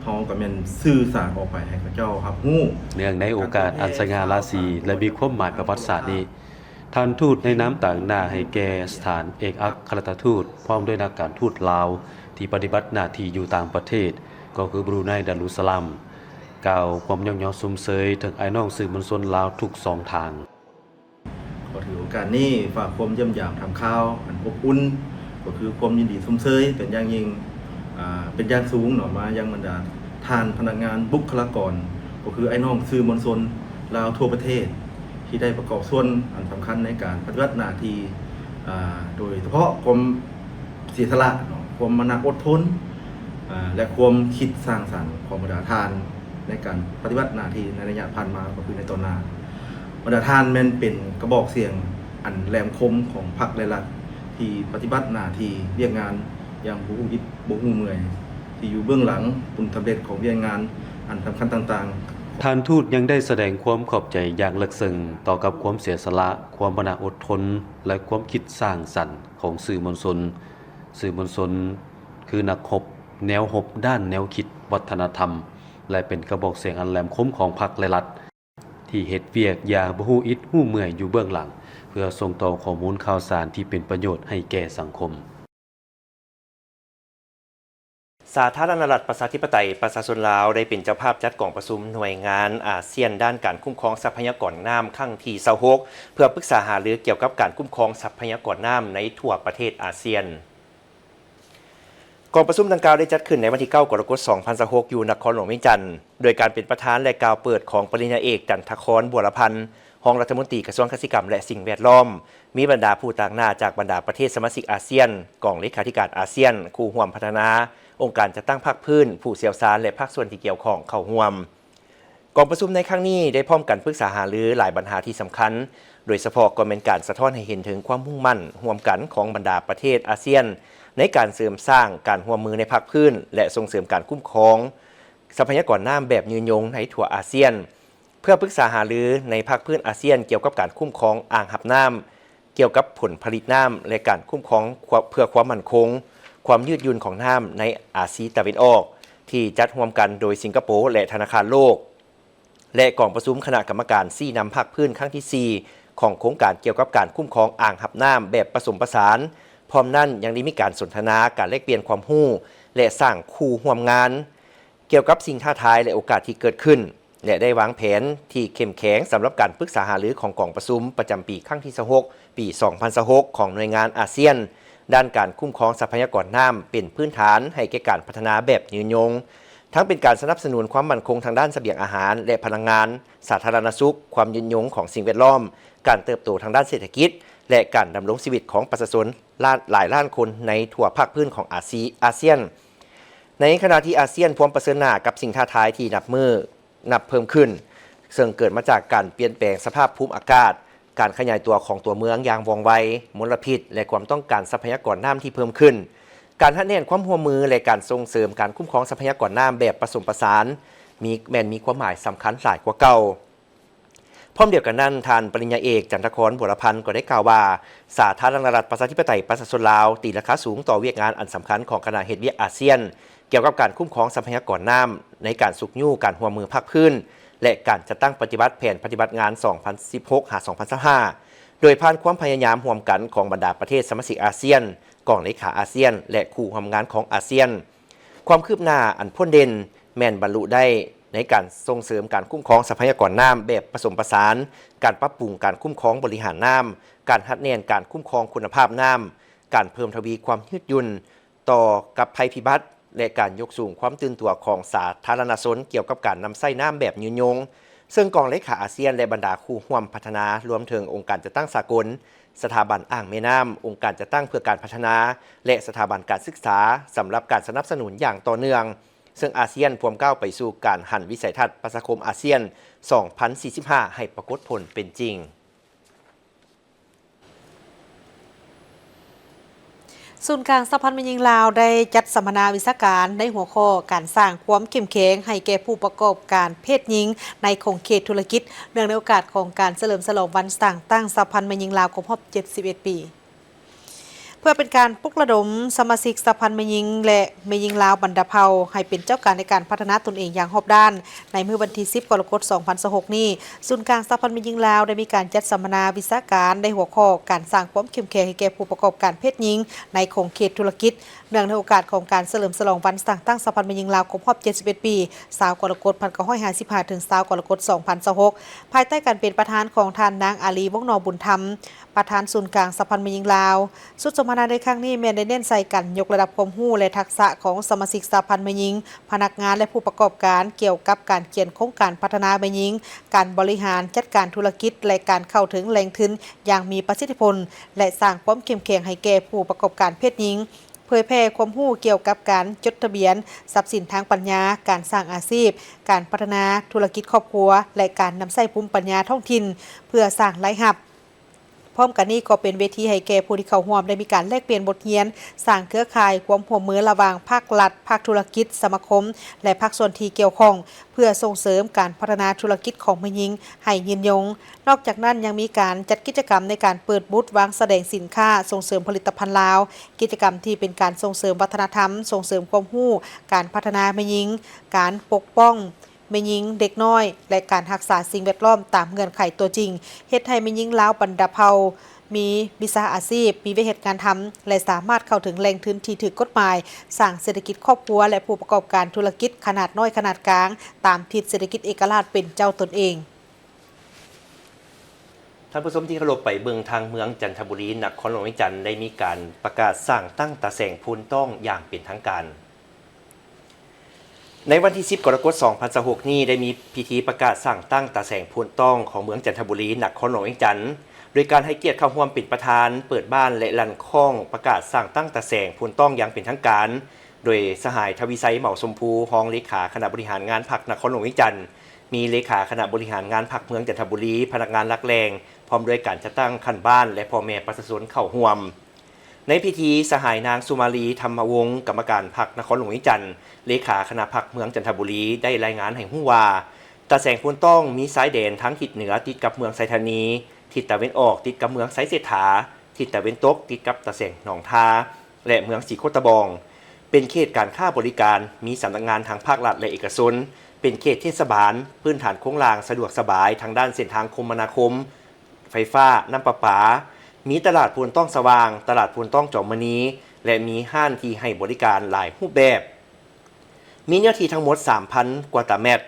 ເຮົາ ກໍແມ່ນສື່ສານອອກໄປໃຫ້ເຂົາເຈົ້າຮັບຮູ້. ເນື່ອງໃນໂອກາດອັນສະຫງ່າລາສີ ແລະ ມີຄວາມໝາຍປະຫວັດສາດນີ້, ທ່ານທູດໃນນາມຕາງໜ້າໃຫ້ແກ່ສະຖານເອກອັກຄະລັດຖະທູດ ພ້ອມດ້ວຍນັກການທູດລາວທີ່ປະຕິບັດໜ້າທີ່ຢູ່ຕ່າງປະເທດ ກໍຄືບຣູໄນ ດາຣູສະລາມ ກ່າວຄວາມຍ້ອງຍໍຊົມເຊີຍເຖິງອ້າຍນ້ອງສື່ມວນຊົນລາວທຸກຊ່ອງທາງ. ຂໍຖືໂອກາດນີ້ຝາກຄວາມຢ້ຽມຢາມຖາມຂ່າວອັນອົບອຸ່ນ ກໍຄືຄວາມຍິນດີຊົມເຊີຍເປັນຢ່າງຍິ່ງ ອາ ເປັນຢ່າງສູງເນາະ ມາຍັງບັນດາທ່ານພະນັກງານບຸກຄະລາກອນ ກໍຄືອ້າຍນ້ອງສື່ມວນຊົນລາວທົ່ວປະເທດ ທີ່ໄດ້ປະກອບສ່ວນອັນສຳຄັນໃນການປະຕິບັດໜ້າທີ່ ອາ ໂດຍສະເພາະຄວາມເສຍສະຫຼະເນາະ ຄວາມມານະອົດທົນ ອາ ແລະ ຄວາມຄິດສ້າງສັນຂອງບັນດາທ່ານໃນການປະຕິບັດໜ້າທີ່ໃນໄລຍະຜ່ານມາ ກໍຄືໃນຕໍ່ໜ້າ. ບັນດາທ່ານແມ່ນເປັນກະບອກສຽງອັນແຫຼມຄົມຂອງພັກ ແລະ ລັດ ທີ່ປະຕິບັດໜ້າທີ່ວຽກງານຢ່າງບໍ່ຮູ້ອິດບໍ່ຮູ້ເມື່ອຍ ທີ່ຢູ່ເບື້ອງຫຼັງຜົນສຳເລັດຂອງວຽກງານອັນສຳຄັນຕ່າງໆ. ທ່ານທູດຍັງໄດ້ສະແດງຄວາມຂອບໃຈຢ່າງເລິກເຊິ່ງຕໍ່ກັບຄວາມເສຍສະຫຼະ, ຄວາມມານະອົດທົນ ແລະ ຄວາມຄິດສ້າງສັນຂອງສື່ມວນຊົນ. ສື່ມວນຊົນຄືນັກຮົບ, ແນວຮົບດ້ານແນວຄິດ, ວັດທະນະທຳ ແລະ ເປັນກະບອກສຽງອັນແຫຼມຄົມຂອງພັກ ແລະ ລັດ ທີ່ເຮັດວຽກຢ່າງບໍ່ຮູ້ອິດຮູ້ເມື່ອຍຢູ່ເບື້ອງຫຼັງ ເພື່ອສົ່ງຕໍ່ຂໍ້ມູນຂ່າວສານທີ່ເປັນປະໂຫຍດໃຫ້ແກ່ສັງຄົມ. ສາທາລະນະລັດ ປະຊາທິປະໄຕ ປະຊາຊົນລາວ ໄດ້ເປັນເຈົ້າພາບຈັດກອງປະຊຸມໜ່ວຍງານອາຊຽນດ້ານການຄຸ້ມຄອງຊັບພະຍາກອນນ້ຳຄັ້ງທີຊາວຫົກ ເພື່ອປຶກສາຫາລືກ່ຽວກັບການຄຸ້ມຄອງຊັບພະຍາກອນນ້ຳໃນທົ່ວປະເທດອາຊຽນ. ກອງປະຊຸມດັ່ງກ່າວໄດ້ຈັດຂຶ້ນໃນວັນທີເກົ້າ ກໍລະກົດ ສອງພັນຊາວຫົກ ຢູ່ນະຄອນຫຼວງວຽງຈັນ ໂດຍການເປັນປະທານ ແລະ ກ່າວເປີດຂອງປະລິນຍາເອກ ຈັນທະຄອນ ບົວລະພັນ ຮອງລັດຖະມົນຕີກະຊວງກະສິກຳ ແລະ ສິ່ງແວດລ້ອມ, ມີບັນດາຜູ້ຕາງໜ້າຈາກບັນດາປະເທດສະມາຊິກອາຊຽນ, ກອງເລຂາທິການອາຊຽນ, ຄູ່ຮ່ວມພັດທະນາ, ອົງການຈັດຕັ້ງພາກພື້ນ, ຜູ້ຊ່ຽວຊານ ແລະ ພາກສ່ວນທີ່ກ່ຽວຂ້ອງເຂົ້າຮ່ວມ. ກອງປະຊຸມໃນຄັ້ງນີ້ໄດ້ພ້ອມກັນປຶກສາຫາລືຫຼາຍບັນຫາທີ່ສຳຄັນ, ໂດຍສະເພາະກໍແມ່ນການສະທ້ອນໃຫ້ເຫັນເຖິງຄວາມມຸ່ງໝັ້ນຮ່ວມກັນຂອງບັນດາປະເທດອາຊຽນ ໃນການເສີມສ້າງການຮ່ວມມືໃນພາກພື້ນ ແລະ ສົ່ງເສີມການຄຸ້ມຄອງຊັບພະຍາກອນນ້ຳແບບຍືນຍົງໃນທົ່ວອາຊຽນ, ເພື່ອປຶກສາຫາລືໃນພາກພື້ນອາຊຽນກ່ຽວກັບການຄຸ້ມຄອງອ່າງຮັບນ້ຳ, ກ່ຽວກັບຜົນຜະລິດນ້ຳ ແລະ ການຄຸ້ມຄອງເພື່ອຄວາມໝັ້ນຄົງ, ຄວາມຍືດຫຍຸ່ນຂອງນ້ຳໃນອາຊີຕາເວັນອອກ ທີ່ຈັດຮ່ວມກັນໂດຍສິງກະໂປ ແລະ ທະນາຄານໂລກ ແລະ ກອງປະຊຸມຄະນະກຳມະການຊີ້ນຳພາກພື້ນຄັ້ງທີສີ່ ຂອງໂຄງການກ່ຽວກັບການຄຸ້ມຄອງອ່າງຮັບນ້ຳແບບປະສົມປະສານ. ພ້ອມນັ້ນຍັງໄດ້ມີການສົນທະນາ, ການແລກປ່ຽນຄວາມຮູ້ ແລະ ສ້າງຄູ່ຮ່ວມງານ ກ່ຽວກັບສິ່ງທ້າທາຍ ແລະ ໂອກາດທີ່ເກີດຂຶ້ນ ແລະ ໄດ້ວາງແຜນທີ່ເຂັ້ມແຂງສຳລັບການປຶກສາຫາລືຂອງກອງປະຊຸມປະຈຳປີຄັ້ງທີຊາວຫົກ ປີສອງພັນຊາວຫົກ ຂອງໜ່ວຍງານອາຊຽນ ດ້ານການຄຸ້ມຄອງຊັບພະຍາກອນນ້ຳເປັນພື້ນຖານໃຫ້ແກ່ການພັດທະນາແບບຍືນຍົງ, ທັງເປັນການສະໜັບສະໜູນຄວາມໝັ້ນຄົງທາງດ້ານສະບຽງອາຫານ ແລະ ພະລັງງານ, ສາທາລະນະສຸກ, ຄວາມຍືນຍົງຂອງສິ່ງແວດລ້ອມ, ການເຕີບໂຕທາງດ້ານເສດຖະກິດ ແລະ ການດຳລົງຊີວິດຂອງປະຊາຊົນລ້ານ, ຫຼາຍລ້ານຄົນໃນທົ່ວພາກພື້ນຂອງອາຊີ, ອາຊຽນ. ໃນຂະນະທີ່ອາຊຽນພວມປະເຊີນໜ້າກັບສິ່ງທ້າທາຍທີ່ນັບມື້ ນັບເພີ່ມຂຶ້ນ, ເຊິ່ງເກີດມາຈາກການປ່ຽນແປງສະພາບພູມອາກາດ, ການຂະຫຍາຍຕົວຂອງຕົວເມືອງຢ່າງວ່ອງໄວ, ມົນລະພິດ ແລະ ຄວາມຕ້ອງການຊັບພະຍາກອນນ້ຳທີ່ເພີ່ມຂຶ້ນ. ການຮັດແໜ້ນຄວາມຮ່ວມມື ແລະ ການສົ່ງເສີມການຄຸ້ມຄອງຊັບພະຍາກອນນ້ຳແບບປະສົມປະສານ ມີ, ແມ່ນມີຄວາມໝາຍສຳຄັນຫຼາຍກວ່າເກົ່າ. ພ້ອມດຽວກັນນັ້ນ, ທ່ານປະລິນຍາເອກ ຈັນທະຄອນ ບົວລະພັນ ກໍໄດ້ກ່າວວ່າ ສາທາລະນະລັດ ປະຊາທິປະໄຕ ປະຊາຊົນລາວ ຕີລາຄາສູງຕໍ່ວຽກງານອັນສຳຄັນຂອງຄະນະເຮັດວຽກອາຊຽນ ກ່ຽວກັບການຄຸ້ມຄອງຊັບພະຍາກອນນ້ຳ ໃນການຊຸກຍູ້ການຮ່ວມມືພາກພື້ນ ແລະ ການຈັດຕັ້ງປະຕິບັດແຜນປະຕິບັດງານ ສອງພັນສິບຫົກ ຫາ ສອງພັນຊາວຫ້າ ໂດຍຜ່ານຄວາມພະຍາຍາມຮ່ວມກັນຂອງບັນດາປະເທດສະມາຊິກອາຊຽນ, ກອງເລຂາອາຊຽນ ແລະ ຄູ່ຮ່ວມງານຂອງອາຊຽນ. ຄວາມຄືບໜ້າອັນພົ້ນເດັ່ນແມ່ນບັນລຸໄດ້ໃນການສົ່ງເສີມການຄຸ້ມຄອງຊັບພະຍາກອນນ້ຳແບບປະສົມປະສານ, ການປັບປຸງການຄຸ້ມຄອງບໍລິຫານນ້ຳ, ການຮັດແໜ້ນການຄຸ້ມຄອງຄຸນນະພາບນ້ຳ, ການເພີ່ມທະວີຄວາມຍືດຫຍຸ່ນ ຕໍ່ກັບໄພພິບັດ ແລະ ການຍົກສູງຄວາມຕື່ນຕົວຂອງສາທາລະນະຊົນກ່ຽວກັບການນຳໃຊ້ນ້ຳແບບຍືນຍົງ, ເຊິ່ງກອງເລຂາອາຊຽນ ແລະ ບັນດາຄູ່ຮ່ວມພັດທະນາ, ລວມເຖິງອົງການຈັດຕັ້ງສາກົນ, ສະຖາບັນອ່າງແມ່ນ້ຳ, ອົງການຈັດຕັ້ງເພື່ອການພັດທະນາ ແລະ ສະຖາບັນການສຶກສາ ສຳລັບການສະໜັບສະໜູນຢ່າງຕໍ່ເນື່ອງ, ເຊິ່ງອາຊຽນພວມກ້າວໄປສູ່ການຫັນວິໄສທັດປະຊາຄົມອາຊຽນ ສອງພັນສີ່ສິບຫ້າ ໃຫ້ປາກົດຜົນເປັນຈິງ. ສູນກາງສະຫະພັນແມ່ຍິງລາວ ໄດ້ຈັດສຳມະນາວິຊາການໃນຫົວຂໍ້ ການສ້າງຄວາມເຂັ້ມແຂງໃຫ້ແກ່ຜູ້ປະກອບການເພດຍິງໃນຂົງເຂດທຸລະກິດ ເນື່ອງໃນໂອກາດຂອງການສະເຫຼີມສະຫຼອງວັນສ້າງຕັ້ງສະຫະພັນແມ່ຍິງລາວຄົບຮອບເຈັດສິບເອັດປີ. ເພື່ອເປັນການປຸກລະດົມສະມາຊິກສະຫະພັນແມ່ຍິງ ແລະ ແມ່ຍິງລາວບັນດາເຜົ່າ ໃຫ້ເປັນເຈົ້າການໃນການພັດທະນາຕົນເອງຢ່າງຮອບດ້ານ, ໃນມື້ວັນທີສິບ ກໍລະກົດ ສອງພັນຊາວຫົກນີ້, ສູນກາງສະຫະພັນແມ່ຍິງລາວ ໄດ້ມີການຈັດສຳມະນາວິຊາການໃນຫົວຂໍ້ ການສ້າງຄວາມເຂັ້ມແຂງໃຫ້ແກ່ຜູ້ປະກອບການເພດຍິງໃນຂົງເຂດທຸລະກິດ ເນື່ອງໃນໂອກາດຂອງການສະເຫຼີມສະຫຼອງວັນສ້າງຕັ້ງສະຫະພັນແມ່ຍິງລາວຄົບຮອບເຈັດສິບເອັດປີ ຊາວ ກໍລະກົດ ພັນເກົ້າຮ້ອຍຫ້າສິບຫ້າ ເຖິງ ຊາວ ກໍລະກົດ ສອງພັນຊາວຫົກ ພາຍໃຕ້ການເປັນປະທານຂອງທ່ານນາງອາລີ ວົງນໍບຸນທຳ ປະທານສູນກາງສະຫະພັນແມ່ຍິງລາວ. ຊຸດສຳມະນາໃນຄັ້ງນີ້ແມ່ນໄດ້ເນັ້ນໃສ່ການຍົກລະດັບຄວາມຮູ້ ແລະ ທັກສະຂອງສະມາຊິກສະຫະພັນແມ່ຍິງ, ພະນັກງານ ແລະ ຜູ້ປະກອບການ ກ່ຽວກັບການຂຽນໂຄງການພັດທະນາແມ່ຍິງ, ການບໍລິຫານຈັດການທຸລະກິດ ແລະ ການເຂົ້າເຖິງແຫຼ່ງທຶນຢ່າງມີປະສິດທິຜົນ ແລະ ສ້າງຄວາມເຂັ້ມແຂງໃຫ້ແກ່ຜູ້ປະກອບການເພດຍິງ, ເຜີຍແຜ່ຄວາມຮູ້ກ່ຽວກັບການຈົດທະບຽນຊັບສິນທາງປັນຍາ, ການສ້າງອາຊີບ, ການພັດທະນາທຸລະກິດຄອບຄົວ ແລະ ການນຳໃຊ້ພູມປັນຍາທ້ອງຖິ່ນເພື່ອສ້າງລາຍຮັບ. ພ້ອມກັນນີ້ກໍເປັນເວທີໃຫ້ແກ່ຜູ້ທີ່ເຂົ້າຮ່ວມໄດ້ມີການແລກປ່ຽນບົດຮຽນ, ສ້າງເຄືອຂ່າຍຄວາມຮ່ວມມືລະຫວ່າງພາກລັດ, ພາກທຸລະກິດ, ສະມາຄົມ ແລະ ພາກສ່ວນທີ່ກ່ຽວຂ້ອງ ເພື່ອສົ່ງເສີມການພັດທະນາທຸລະກິດຂອງແມ່ຍິງໃຫ້ຍືນຍົງ. ນອກຈາກນັ້ນຍັງມີການຈັດກິດຈະກຳໃນການເປີດບູດວາງສະແດງສິນຄ້າ, ສົ່ງເສີມຜະລິດຕະພັນລາວ, ກິດຈະກຳທີ່ເປັນການສົ່ງເສີມວັດທະນະທຳ, ສົ່ງເສີມຄວາມຮູ້, ການພັດທະນາແມ່ຍິງ, ການປົກປ້ອງ ແມ່ຍິງ, ເດັກນ້ອຍ ແລະ ການຮັກສາສິ່ງແວດລ້ອມຕາມເງື່ອນໄຂຕົວຈິງ, ເຮັດໃຫ້ແມ່ຍິງລາວບັນດາເຜົ່າມີວິຊາອາຊີບ, ມີວຽກເຮັດງານທຳ ແລະ ສາມາດເຂົ້າເຖິງແຫຼ່ງທຶນທີ່ຖືກກົດໝາຍ, ສ້າງເສດຖະກິດຄອບຄົວ ແລະ ຜູ້ປະກອບການທຸລະກິດຂະໜາດນ້ອຍຂະໜາດກາງ ຕາມທິດເສດຖະກິດເອກະລາດເປັນເຈົ້າຕົນເອງ. ທ່ານຜູ້ຊົມທີ່ເຄົາລົບ, ໄປເບິ່ງທາງເມືອງຈັນທະບູລີ ນະຄອນຫຼວງວຽງຈັນ ໄດ້ມີການປະກາດສ້າງຕັ້ງຕາແສງໂພນຕ້ອງຢ່າງເປັນທາງການ. ໃນວັນທີສິບ ກໍລະກົດ ສອງພັນຊາວຫົກນີ້ ໄດ້ມີພິທີປະກາດສ້າງຕັ້ງຕາແສງໂພນຕ້ອງຂອງເມືອງຈັນທະບູລີ ນະຄອນຫຼວງວຽງຈັນ ໂດຍການໃຫ້ກຽດເຂົ້າຮ່ວມເປັນປະທານເປີດບ້ານ ແລະ ລັ່ນຄ້ອງປະກາດສ້າງຕັ້ງຕາແສງໂພນຕ້ອງຢ່າງເປັນທາງການ ໂດຍສະຫາຍ ທະວີໄຊ ເໝົາຊົມພູ ຮອງເລຂາຄະນະບໍລິຫານງານພັກນະຄອນຫຼວງວຽງຈັນ, ມີເລຂາຄະນະບໍລິຫານງານພັກເມືອງຈັນທະບູລີ, ພະນັກງານຫຼັກແຫຼ່ງ ພ້ອມດ້ວຍການຈັດຕັ້ງຂັ້ນບ້ານ ແລະ ພໍ່ແມ່ປະຊາຊົນເຂົ້າຮ່ວມ. ໃນພິທີ, ສະຫາຍນາງ ສຸມາລີ ທຳມະວົງ ກຳມະການພັກນະຄອນຫຼວງວຽງຈັນ, ເລຂາຄະນະພັກເມືອງຈັນທະບູລີ ໄດ້ລາຍງານໃຫ້ຮູ້ວ່າ ຕາແສງໂພນຕ້ອງມີຊາຍແດນທາງທິດເໜືອຕິດກັບເມືອງໄຊທານີ, ທິດຕາເວັນອອກຕິດກັບເມືອງໄຊເສດຖາ, ທິດຕາເວັນຕົກຕິດກັບຕາແສງໜອງທາ ແລະ ເມືອງສີໂຄດຕະບອງ. ເປັນເຂດການຄ້າບໍລິການ, ມີສຳນັກງານທາງພາກລັດ ແລະ ເອກະຊົນ, ເປັນເຂດເທດສະບານ, ພື້ນຖານໂຄງລ່າງສະດວກສະບາຍທາງດ້ານເສັ້ນທາງຄົມມະນາຄົມ, ໄຟຟ້າ, ນ້ຳປະປາ, ມີຕະຫຼາດໂພນຕ້ອງສະຫວ່າງ, ຕະຫຼາດໂພນຕ້ອງຈອມມະນີ ແລະ ມີຮ້ານທີ່ໃຫ້ບໍລິການຫຼາຍຮູບແບບ. ມີເນື້ອທີ່ທັງໝົດສາມພັນກວ່າຕາແມັດ,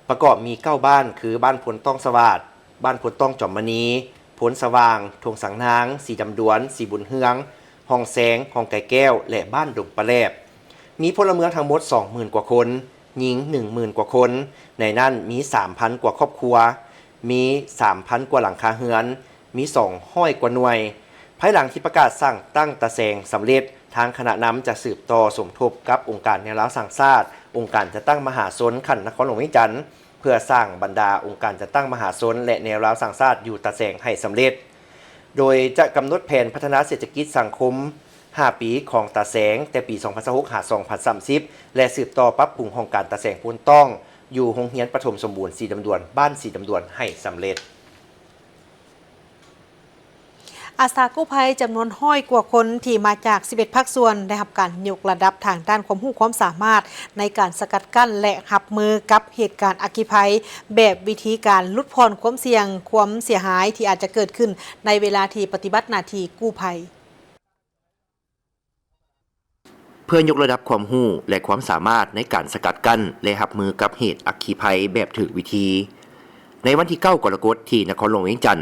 ປະກອບມີເກົ້າບ້ານ ຄື ບ້ານໂພນຕ້ອງສະຫວ່າງ, ບ້ານໂພນຕ້ອງຈອມມະນີ, ໂພນສະຫວ່າງ, ທົ່ງສັງນາງ, ສີດຳດວນ, ສີບຸນເຮືອງ, ຮ່ອງແຊງ, ຮ່ອງໄກແກ້ວ ແລະ ບ້ານດົງປາແຫຼບ. ມີພົນລະເມືອງທັງໝົດສອງໝື່ນກວ່າຄົນ, ຍິງໜຶ່ງໝື່ນກວ່າຄົນ, ໃນນັ້ນມີສາມພັນກວ່າຄອບຄົວ, ມີສາມພັນກວ່າຫຼັງຄາເຮືອນ, ມີສອງຮ້ອຍກວ່າໜ່ວຍ. ພາຍຫຼັງທີ່ປະກາດສ້າງຕັ້ງຕາແສງສຳເລັດ, ທາງຄະນະນຳຈະສືບຕໍ່ສົມທົບກັບອົງການແນວລາວສ້າງຊາດ, ອົງການຈັດຕັ້ງມະຫາຊົນຂັ້ນນະຄອນຫຼວງວຽງຈັນ, ເພື່ອສ້າງບັນດາອົງການຈັດຕັ້ງມະຫາຊົນ ແລະ ແນວລາວສ້າງຊາດຢູ່ຕາແສງໃຫ້ສຳເລັດ, ໂດຍຈະກຳນົດແຜນພັດທະນາເສດຖະກິດສັງຄົມຫ້າປີຂອງຕາແສງ ແຕ່ປີສອງພັນຊາວຫົກ ຫາ ສອງພັນສາມສິບ ແລະ ສືບຕໍ່ປັບປຸງຫ້ອງການຕາແສງໂພນຕ້ອງ ຢູ່ໂຮງຮຽນປະຖົມສົມບູນສີດຳດວນ ບ້ານສີດຳດວນໃຫ້ສຳເລັດ. ອາສາກູ້ໄພຈຳນວນຮ້ອຍກວ່າຄົນທີ່ມາຈາກສິບເອັດພາກສ່ວນ ໄດ້ຮັບການຍົກລະດັບທາງດ້ານຄວາມຮູ້ຄວາມສາມາດໃນການສະກັດກັ້ນ ແລະ ຮັບມືກັບເຫດການອັກຄີໄພ ແບບວິທີການຫຼຸດຜ່ອນຄວາມສ່ຽງຄວາມເສຍຫາຍທີ່ອາດຈະເກີດຂຶ້ນໃນເວລາທີ່ປະຕິບັດໜ້າທີ່ກູ້ໄພ. ເພື່ອຍົກລະດັບຄວາມຮູ້ ແລະ ຄວາມສາມາດໃນການສະກັດກັ້ນ ແລະ ຮັບມືກັບເຫດອັກຄີໄພແບບຖືກວິທີ, ໃນວັນທີເກົ້າ ກໍລະກົດ ທີ່ນະຄອນຫຼວງວຽງຈັນ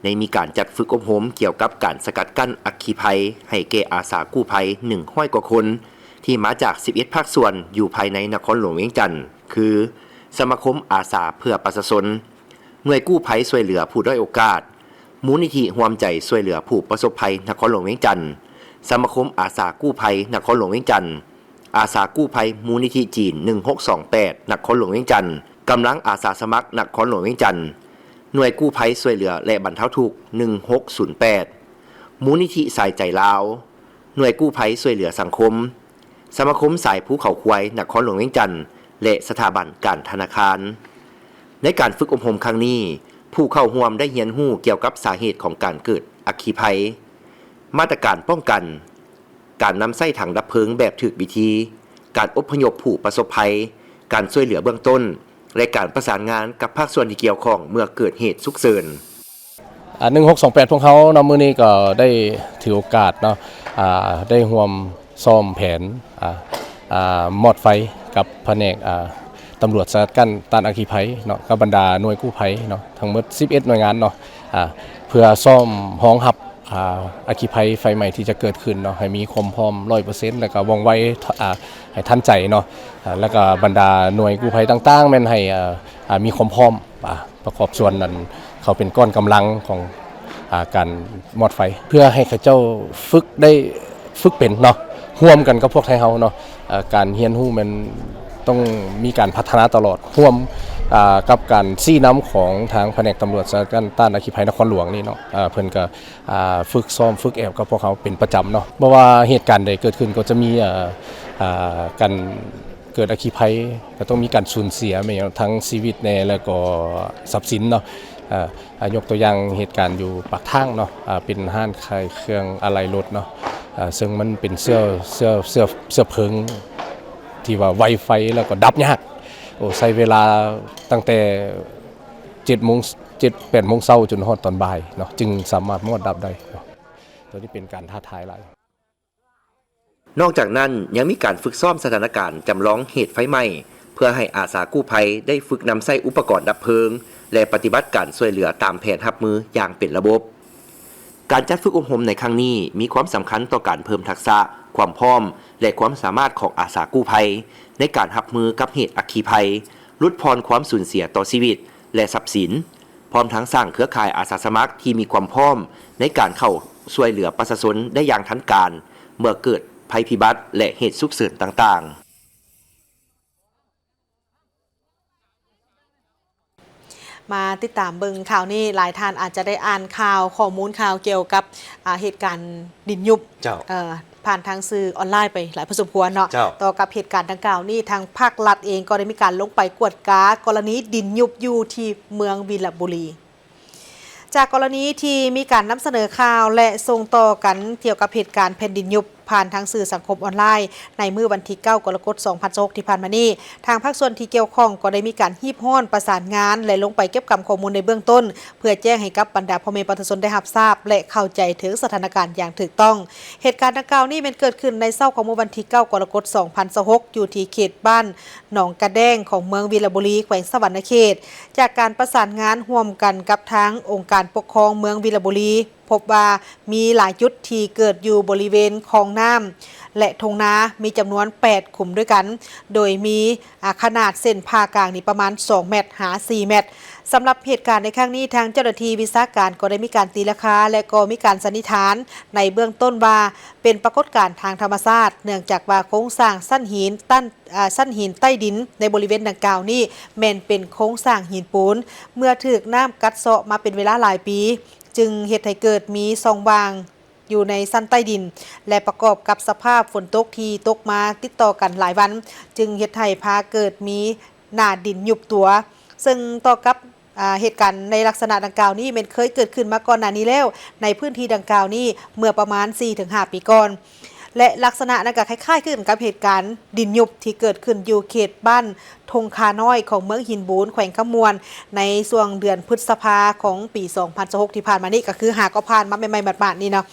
ໄດ້ມີການຈັດຝຶກອົບຮົມກ່ຽວກັບການສະກັດກັ້ນອັກຄີໄພໃຫ້ແກ່ອາສາກູ້ໄພໜຶ່ງຮ້ອຍກວ່າຄົນ ທີ່ມາຈາກສິບເອັດພາກສ່ວນຢູ່ພາຍໃນນະຄອນຫຼວງວຽງຈັນ ຄື ສະມາຄົມອາສາເພື່ອປະຊາຊົນ, ໜ່ວຍກູ້ໄພຊ່ວຍເຫຼືອຜູ້ດ້ອຍໂອກາດ, ມູນນິທິຮ່ວມໃຈຊ່ວຍເຫຼືອຜູ້ປະສົບໄພນະຄອນຫຼວງວຽງຈັນ, ສະມາຄົມອາສາກູ້ໄພນະຄອນຫຼວງວຽງຈັນ, ອາສາກູ້ໄພມູນນິທິຈີນໜຶ່ງຫົກສອງແປດນະຄອນຫຼວງວຽງຈັນ, ກຳລັງອາສາສະໝັກນະຄອນຫຼວງວຽງຈັນ, ໜ່ວຍກູ້ໄພຊ່ວຍເຫຼືອ ແລະ ບັນເທົາທຸກໜຶ່ງຫົກສູນແປດ, ມູນນິທິສາຍໃຈລາວ, ໜ່ວຍກູ້ໄພຊ່ວຍເຫຼືອສັງຄົມ, ສະມາຄົມສາຍພູເຂົາຄວາຍນະຄອນຫຼວງວຽງຈັນ ແລະ ສະຖາບັນການທະນາຄານ. ໃນການຝຶກອົບຮົມຄັ້ງນີ້, ຜູ້ເຂົ້າຮ່ວມໄດ້ຮຽນຮູ້ກ່ຽວກັບສາເຫດຂອງການເກີດອັກຄີໄພ, ມາດຕະການປ້ອງກັນ, ການນຳໃຊ້ຖັງດັບເພີງແບບຖືກວິທີ, ການອົບພະຍົບຜູ້ປະສົບໄພ, ການຊ່ວຍເຫຼືອເບື້ອງຕົ້ນ ແລະ ການປະສານງານກັບພາກສ່ວນທີ່ກ່ຽວຂ້ອງເມື່ອເກີດເຫດສຸກເສີນ. ອ່າ ໜຶ່ງຫົກສອງແປດ ພວກເຮົາເນາະ ມື້ນີ້ກໍໄດ້ຖືໂອກາດເນາະ ອ່າ ໄດ້ຮ່ວມຊ້ອມແຜນ ອ່າ ອ່າ ມອດໄຟກັບພະແນກ ອ່າ ຕຳຫຼວດສະກັດກັ້ນຕ້ານອັກຄີໄພເນາະ ກັບບັນດາໜ່ວຍກູ້ໄພເນາະ ທັງໝົດສິບເອັດໜ່ວຍງານເນາະ ອ່າ ເພື່ອຊ້ອມຮອງຮັບ ອ່າ ອັກຄີໄພໄຟໄໝ້ທີ່ຈະເກີດຂຶ້ນເນາະ ໃຫ້ມີຄວາມພ້ອມຮ້ອຍເປີເຊັນ ແລ້ວກໍວ່ອງໄວ ອ່າ ໃຫ້ທັນໃຈເນາະ ອ່າ ແລ້ວກໍບັນດາໜ່ວຍກູ້ໄພຕ່າງໆ ແມ່ນໃຫ້ ອ່າ ອ່າ ມີຄວາມພ້ອມ ອ່າ ປະກອບສ່ວນນັ້ນ ເຂົາເປັນກ້ອນກຳລັງຂອງ ອ່າ ການມອດໄຟ ເພື່ອໃຫ້ເຂົາເຈົ້າຝຶກໄດ້ ຝຶກເປັນເນາະ ຮ່ວມກັນກັບພວກໄທເຮົາເນາະ ເອີ ການຮຽນຮູ້ແມ່ນຕ້ອງມີການພັດທະນາຕະຫຼອດ ຮ່ວມ ອ່າ ກັບການຊີ້ນຳຂອງທາງພະແນກຕຳຫຼວດສະກັດກັ້ນຕ້ານອັກຄີໄພນະຄອນຫຼວງນີ້ເນາະ ເອີ ເພິ່ນກໍ ອ່າ ຝຶກຊ້ອມຝຶກແອບກັບພວກເຮົາເປັນປະຈຳເນາະ ບໍ່ວ່າເຫດການໃດເກີດຂຶ້ນກໍຈະມີ ເອີ ອ່າ ການເກີດອັກຄີໄພ ກໍຕ້ອງມີການສູນເສຍແມ່ນຫຍັງ ທັງຊີວິດແດ່ ແລ້ວກໍຊັບສິນເນາະ ອ່າ ອ່າ ຍົກຕົວຢ່າງເຫດການຢູ່ປາກທາງເນາະ ອ່າ ເປັນຮ້ານຂາຍເຄື່ອງອາໄຫຼ່ລົດເນາະ ອ່າ ເຊິ່ງມັນເປັນເຊື້ອ ເຊື້ອ ເຊື້ອ ເຊື້ອເພີງທີ່ວ່າໄວໄຟ ແລ້ວກໍດັບຍາກ ໂອ້ ໃຊ້ເວລາຕັ້ງແຕ່ເຈັດໂມງ ເຈັດ ແປດໂມງເຊົ້າຈົນຮອດຕອນບ່າຍເນາະ ຈຶ່ງສາມາດມອດດັບໄດ້ເນາະ ໂຕນີ້ເປັນການທ້າທາຍຫຼາຍ. ນອກຈາກນັ້ນ ຍັງມີການຝຶກຊ້ອມສະຖານະການຈຳລອງເຫດໄຟໄໝ້ ເພື່ອໃຫ້ອາສາກູ້ໄພໄດ້ຝຶກນຳໃຊ້ອຸປະກອນດັບເພີງ ແລະ ປະຕິບັດການຊ່ວຍເຫຼືອຕາມແຜນຮັບມືຢ່າງເປັນລະບົບ. ການຈັດຝຶກອົບຮົມໃນຄັ້ງນີ້ ມີຄວາມສຳຄັນຕໍ່ການເພີ່ມທັກສະ, ຄວາມພ້ອມ ແລະ ຄວາມສາມາດຂອງອາສາກູ້ໄພ ໃນການຮັບມືກັບເຫດອັກຄີໄພ, ຫຼຸດຜ່ອນຄວາມສູນເສຍຕໍ່ຊີວິດ ແລະ ຊັບສິນ. ພ້ອມທັງສ້າງເຄືອຂ່າຍອາສາສະໝັກທີ່ມີຄວາມພ້ອມໃນການເຂົ້າຊ່ວຍເຫຼືອປະຊາຊົນໄດ້ຢ່າງທັນການ ເມື່ອເກີດໄພພິບັດ ແລະ ເຫດສຸກເສີນຕ່າງໆ. ມາຕິດຕາມເບິ່ງຂ່າວນີ້, ຫຼາຍທ່ານອາດຈະໄດ້ອ່ານຂ່າວ, ຂໍ້ມູນຂ່າວກ່ຽວກັບ, ອາ, ເຫດການດິນຍຸບ, ເຈົ້າ. ເອີ, ຜ່ານທາງສື່ອອນລາຍໄປຫຼາຍພໍສົມຄວນເນາະ. ເຈົ້າ. ຕໍ່ກັບເຫດການດັ່ງກ່າວນີ້, ທາງພາກລັດເອງກໍໄດ້ມີການລົງໄປກວດກາກໍລະນີດິນຍຸບຢູ່ທີ່ເມືອງວິລະບູລີ. ຈາກກໍລະນີທີ່ມີການນຳສະເໜີຂ່າວ ແລະ ສົ່ງຕໍ່ກັນກ່ຽວກັບເຫດການແຜ່ນດິນຍຸບ, ຜ່ານທາງສື່ສັງຄົມອອນລາຍ ໃນມື້ວັນທີເກົ້າ ກໍລະກົດ ສອງພັນຊາວຫົກ ທີ່ຜ່ານມານີ້, ທາງພາກສ່ວນທີ່ກ່ຽວຂ້ອງກໍໄດ້ມີການຮີບຮ້ອນປະສານງານ ແລະ ລົງໄປເກັບກຳຂໍ້ມູນໃນເບື້ອງຕົ້ນ ເພື່ອແຈ້ງໃຫ້ກັບບັນດາພໍ່ແມ່ປະຊາຊົນໄດ້ຮັບຊາບ ແລະ ເຂົ້າໃຈເຖິງສະຖານະການຢ່າງຖືກຕ້ອງ. ເຫດການດັ່ງກ່າວນີ້ແມ່ນເກີດຂຶ້ນໃນເຊົ້າຂອງມື້ວັນທີເກົ້າ ກໍລະກົດ ສອງພັນຊາວຫົກ ຢູ່ທີ່ເຂດບ້ານໜອງກະແດງ ຂອງເມືອງວິລະບູລີ ແຂວງສະຫວັນນະເຂດ. ຈາກການປະສານງານຮ່ວມກັນກັບທາງອົງການປົກຄອງເມືອງວິລະບູລີ ພົບວ່າມີຫຼາຍຈຸດທີ່ເກີດຢູ່ບໍລິເວນຄອງນ້ຳ ແລະ ທົ່ງນາ ມີຈຳນວນແປດຂຸມດ້ວຍກັນ, ໂດຍມີ ອາ ຂະໜາດເສັ້ນຜ່າກາງນີ້ປະມານສອງແມັດຫາສີ່ແມັດ. ສຳລັບເຫດການໃນຄັ້ງນີ້, ທາງເຈົ້າໜ້າທີ່ວິຊາການກໍໄດ້ມີການຕີລາຄາ ແລະ ກໍມີການສັນນິຖານໃນເບື້ອງຕົ້ນວ່າ ເປັນປາກົດການທາງທຳມະຊາດ, ເນື່ອງຈາກວ່າໂຄງສ້າງຊັ້ນຫີນຕັນ ອາ ຊັ້ນຫີນໃຕ້ດິນໃນບໍລິເວນດັ່ງກ່າວນີ້ ແມ່ນເປັນໂຄງສ້າງຫີນປູນ ເມື່ອຖືກນ້ຳກັດເຊາະມາເປັນເວລາຫຼາຍປີ ຈຶ່ງເຮັດໃຫ້ເກີດມີຊ່ອງວ່າງ ຢູ່ໃນຊັ້ນໃຕ້ດິນ ແລະ ປະກອບກັບສະພາບຝົນຕົກທີ່ຕົກມາຕິດຕໍ່ກັນຫຼາຍວັນ ຈຶ່ງເຮັດໃຫ້ພາເກີດມີໜ້າດິນຍຸບຕົວ. ເຊິ່ງຕໍ່ກັບ ອາ ເຫດການໃນລັກສະນະດັ່ງກ່າວນີ້ແມ່ນເຄີຍເກີດຂຶ້ນມາກ່ອນໜ້ານີ້ແລ້ວ ໃນພື້ນທີ່ດັ່ງກ່າວນີ້ເມື່ອປະມານສີ່ເຖິງຫ້າປີກ່ອນ ແລະ ລັກສະນະນັ້ນກໍຄ້າຍໆຄືກັນກັບເຫດການດິນຍຸບທີ່ເກີດຂຶ້ນຢູ່ເຂດບ້ານ ທົ່ງຄານ້ອຍຂອງເມືອງຫີນບູນ ແຂວງຄຳມ່ວນ ໃນຊ່ວງເດືອນພຶດສະພາຂອງປີສອງພັນຊາວຫົກທີ່ຜ່ານມານີ້ ກໍຄືຫາກໍຜ່ານມາໃໝ່ໆໝາດໆນີ້ເນາະ.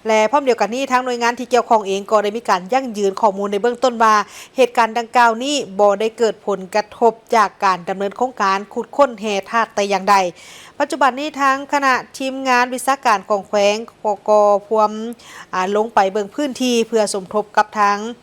ແລະ ພ້ອມດຽວກັນນີ້ ທາງໜ່ວຍງານທີ່ກ່ຽວຂ້ອງເອງກໍໄດ້ມີການຢັ້ງຢືນຂໍ້ມູນໃນເບື້ອງຕົ້ນວ່າ ເຫດການດັ່ງກ່າວນີ້ບໍ່ໄດ້ເກີດຜົນກະທົບຈາກການດຳເນີນໂຄງການຂຸດຄົ້ນແຮ່ທາດແຕ່ຢ່າງໃດ. ປັດຈຸບັນນີ້ ທາງຄະນະທີມງານວິຊາການຂອງແຂວງກໍ ກໍພວມ ອາ ລົງໄປເບິ່ງພື້ນທີ່ເພື່ອສົມທົບກັບທາງ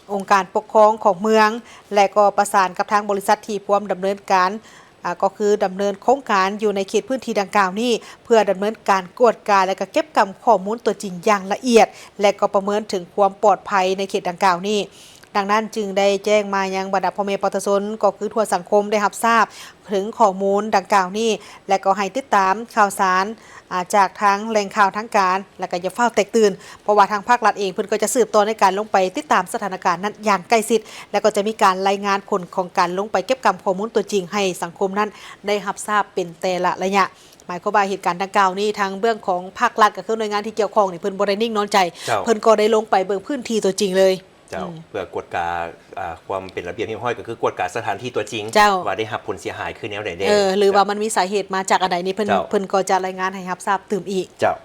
ອົງການປົກຄອງຂອງເມືອງ ແລະ ກໍປະສານກັບທາງບໍລິສັດທີ່ພວມດຳເນີນການ ອາ ກໍຄືດຳເນີນໂຄງການຢູ່ໃນເຂດພື້ນທີ່ດັ່ງກ່າວນີ້ ເພື່ອດຳເນີນການກວດກາ ແລະ ກໍເກັບກຳຂໍ້ມູນຕົວຈິງຢ່າງລະອຽດ ແລະ ກໍປະເມີນເຖິງຄວາມປອດໄພໃນເຂດດັ່ງກ່າວນີ້. ດັ່ງນັ້ນຈຶ່ງໄດ້ແຈ້ງມາຍັງບັນດາພໍ່ແມ່ປະຊາຊົນ ກໍຄືທົ່ວສັງຄົມໄດ້ຮັບຊາບເຖິງຂໍ້ມູນດັ່ງກ່າວນີ້ ແລະ ກໍໃຫ້ຕິດຕາມຂ່າວສານ ອາ ຈາກທາງແຫຼ່ງຂ່າວທາງການ ແລ້ວກໍຢ່າຟ້າວແຕກຕື່ນ ເພາະວ່າທາງພາກລັດເອງເພິ່ນກໍຈະສືບຕໍ່ໃນການລົງໄປຕິດຕາມສະຖານະການນັ້ນຢ່າງໃກ້ຊິດ ແລ້ວກໍຈະມີການລາຍງານຜົນຂອງການລົງໄປເກັບກຳຂໍ້ມູນຕົວຈິງໃຫ້ສັງຄົມນັ້ນໄດ້ຮັບຊາບເປັນແຕ່ລະໄລຍະ. ໝາຍຄວາມວ່າເຫດການດັ່ງກ່າວນີ້ ທາງເບື້ອງຂອງພາກລັດ ກໍຄືໜ່ວຍງານທີ່ກ່ຽວຂ້ອງນີ້ ເພິ່ນບໍ່ໄດ້ນິ່ງນອນໃຈ ເຈົ້າ ເພິ່ນກໍໄດ້ລົງໄປເບິ່ງພື້ນທີ່ຕົວຈິງເລີຍ. ເຈົ້າ ອືມ ເພື່ອກວດກາ ອ່າ ຄວາມເປັນລະບຽບຮຽບຮ້ອຍ ກໍຄືກວດກາສະຖານທີ່ຕົວຈິງ ເຈົ້າ ວ່າໄດ້ຮັບຜົນເສຍຫາຍຄືແນວໃດແດ່ ເອີ ຫຼືວ່າ ເຈົ້າ ມັນມີສາເຫດມາຈາກອັນໃດນີ້ ເພິ່ນ ເຈົ້າ ເພິ່ນກໍຈະລາຍງານໃຫ້ຮັບຊາບຕື່ມອີກ. ເຈົ້າ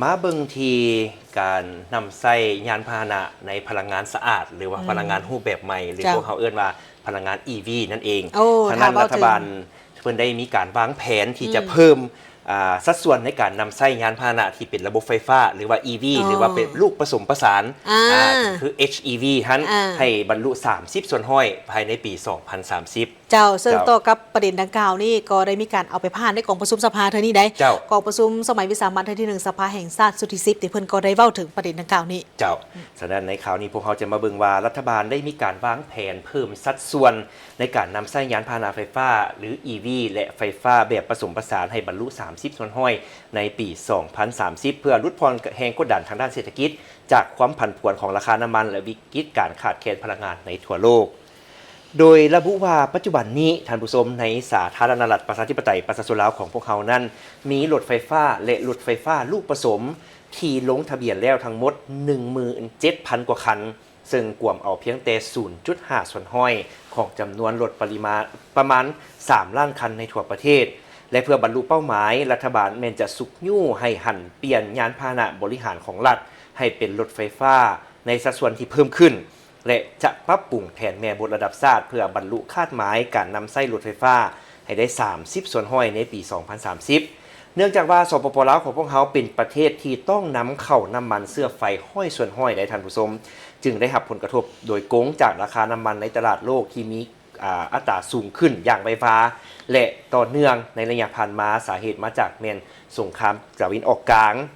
ມາເບິ່ງທີ່ການນຳໃຊ້ຍານພາຫະນະໃນພະລັງງານສະອາດ ຫຼືວ່າ ອືມ ພະລັງງານຮູບແບບໃໝ່ ຫຼື ເຈົ້າ ພວກເຮົາເອີ້ນວ່າພະລັງງານ ອີ ວີ ນັ້ນເອງ. ໂອ້ ທາງດ້ານລັດຖະບານ ເພິ່ນໄດ້ມີການວາງແຜນທີ່ຈະ ອືມ ເພີ່ມ ອ່າ ສັດສ່ວນໃນການນຳໃຊ້ຍານພາຫະນະທີ່ເປັນລະບົບໄຟຟ້າ ຫຼືວ່າ ອີ ວີ ອໍ ຫຼືວ່າເປັນລູກປະສົມປະສານ ອ່າ ອ່າ ຄື ເອັດ ອີ ວີ ຫັ້ນ ອ່າ ໃຫ້ບັນລຸສາມສິບສ່ວນຮ້ອຍພາຍໃນປີສອງພັນສາມສິບ. ເຈົ້າ ເຊິ່ງ ເຈົ້າ ຕໍ່ກັບປະເດັນດັ່ງກ່າວນີ້ ກໍໄດ້ມີການເອົາໄປຜ່ານໃນກອງປະຊຸມສະພາເທື່ອນີ້ໃດ໋ ເຈົ້າ ກອງປະຊຸມສະໄໝວິສາມັນເທື່ອທີໜຶ່ງ ສະພາແຫ່ງຊາດຊຸດທີສິບ ທີ່ເພິ່ນກໍໄດ້ເວົ້າເຖິງປະເດັນດັ່ງກ່າວນີ້. ເຈົ້າ ສະນັ້ນໃນຄາວນີ້ພວກເຮົາຈະມາເບິ່ງວ່າລັດຖະບານໄດ້ມີການວາງແຜນເພີ່ມສັດສ່ວນ ໃນການນຳໃຊ້ຍານພາຫະນະໄຟຟ້າ ຫຼື ອີ ວີ ແລະ ໄຟຟ້າແບບປະສົມປະສານໃຫ້ບັນລຸສາມສິບສ່ວນຮ້ອຍໃນປີສອງພັນສາມສິບ ເພື່ອຫຼຸດຜ່ອນແຮງກົດດັນທາງດ້ານເສດຖະກິດ ຈາກຄວາມຜັນຜວນຂອງລາຄານ້ຳມັນ ແລະ ວິກິດການຂາດແຄນພະລັງງານໃນທົ່ວໂລກ. ໂດຍລະບຸວ່າ ປັດຈຸບັນນີ້ ທ່ານຜູ້ຊົມ, ໃນສາທາລະນະລັດ ປະຊາທິປະໄຕ ປະຊາຊົນລາວຂອງພວກເຮົານັ້ນ ມີລົດໄຟຟ້າ ແລະ ລົດໄຟຟ້າລູກປະສົມ ທີ່ລົງທະບຽນແລ້ວທັງໝົດ ໜຶ່ງໝື່ນເຈັດພັນກວ່າຄັນ, ເຊິ່ງກວມເອົາພຽງແຕ່ ສູນຈຸດຫ້າສ່ວນຮ້ອຍ ຂອງຈຳນວນລົດປະລິມານ ປະມານສາມລ້ານຄັນໃນທົ່ວປະເທດ ແລະ ເພື່ອບັນລຸເປົ້າໝາຍ, ລັດຖະບານແມ່ນຈະຊຸກຍູ້ໃຫ້ຫັນປ່ຽນຍານພາຫະນະບໍລິຫານຂອງລັດ ໃຫ້ເປັນລົດໄຟຟ້າໃນສັດສ່ວນທີ່ເພີ່ມຂຶ້ນ ແລະ ຈະປັບປຸງແຜນແມ່ບົດລະດັບຊາດ ເພື່ອບັນລຸຄາດໝາຍການນຳໃຊ້ລົດໄຟຟ້າໃຫ້ໄດ້ສາມສິບສ່ວນຮ້ອຍໃນປີສອງພັນສາມສິບ. ເນື່ອງຈາກວ່າ ສປປ ລາວ ຂອງພວກເຮົາເປັນປະເທດທີ່ຕ້ອງນຳເຂົ້ານ້ຳມັນເຊື້ອໄຟຮ້ອຍສ່ວນຮ້ອຍໃດ໋ ທ່ານຜູ້ຊົມ, ຈຶ່ງໄດ້ຮັບຜົນກະທົບໂດຍກົງຈາກລາຄານ້ຳມັນໃນຕະຫຼາດໂລກທີ່ມີ ອາ ອັດຕາສູງຂຶ້ນຢ່າງໄວວາ ແລະ ຕໍ່ເນື່ອງໃນໄລຍະຜ່ານມາ. ສາເຫດມາຈາກແມ່ນສົງຄາມຕາເວັນອອກກາງ.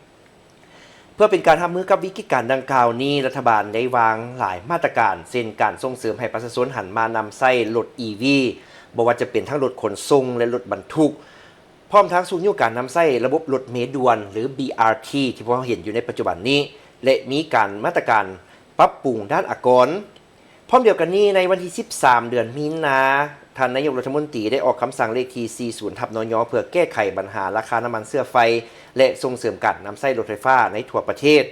ເພື່ອເປັນການຮັບມືກັບວິກິດການດັ່ງກ່າວນີ້, ລັດຖະບານໄດ້ວາງຫຼາຍມາດຕະການ ເຊັ່ນ ການສົ່ງເສີມໃຫ້ປະຊາຊົນຫັນມານຳໃຊ້ລົດ ອີ ວີ ບໍ່ວ່າຈະເປັນທັງລົດຂົນສົ່ງ ແລະ ລົດບັນທຸກ, ພ້ອມທັງຊຸກຍູ້ການນຳໃຊ້ລະບົບລົດເມດ່ວນ ຫຼື ບີ ອາ ທີ ທີ່ພວກເຮົາເຫັນຢູ່ໃນປັດຈຸບັນນີ້ ແລະ ມີການ ມາດຕະການປັບປຸງດ້ານອາກອນ. ພ້ອມດຽວກັນນີ້, ໃນວັນທີສິບສາມ ເດືອນມີນາ, ທ່ານນາຍົກລັດຖະມົນຕີໄດ້ອອກຄຳສັ່ງເລກທີສີ່ສິບ ທັບ ນຍ ເພື່ອແກ້ໄຂບັນຫາລາຄານ້ຳມັນເຊື້ອໄຟ ແລະ ສົ່ງເສີມການນຳໃຊ້ລົດໄຟຟ້າໃນທົ່ວປະເທດ.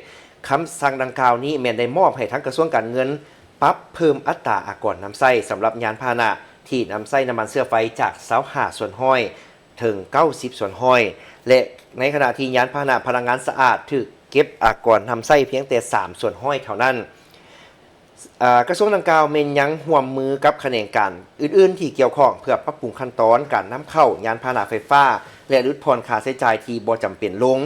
ຄຳສັ່ງດັ່ງກ່າວນີ້ແມ່ນໄດ້ມອບໃຫ້ທາງກະຊວງການເງິນປັບເພີ່ມອັດຕາອາກອນນຳໃຊ້ສຳລັບຍານພາຫະນະທີ່ນຳໃຊ້ນ້ຳມັນເຊື້ອໄຟຈາກຊາວຫ້າສ່ວນຮ້ອຍ ເຖິງເກົ້າສິບສ່ວນຮ້ອຍ ແລະ ໃນຂະນະທີ່ຍານພາຫະນະພະລັງງານສະອາດຖືກເກັບອາກອນນຳໃຊ້ພຽງແຕ່ສາມສ່ວນຮ້ອຍເທົ່ານັ້ນ. ອາ ກະຊວງດັ່ງກ່າວແມ່ນຍັງຮ່ວມມືກັບຂະແໜງການອື່ນໆທີ່ກ່ຽວຂ້ອງ ເພື່ອປັບປຸງຂັ້ນຕອນການນຳເຂົ້າຍານພາຫະນະໄຟຟ້າ ແລະ ຫຼຸດຜ່ອນຄ່າໃຊ້ຈ່າຍທີ່ບໍ່ຈຳເປັນລົງ.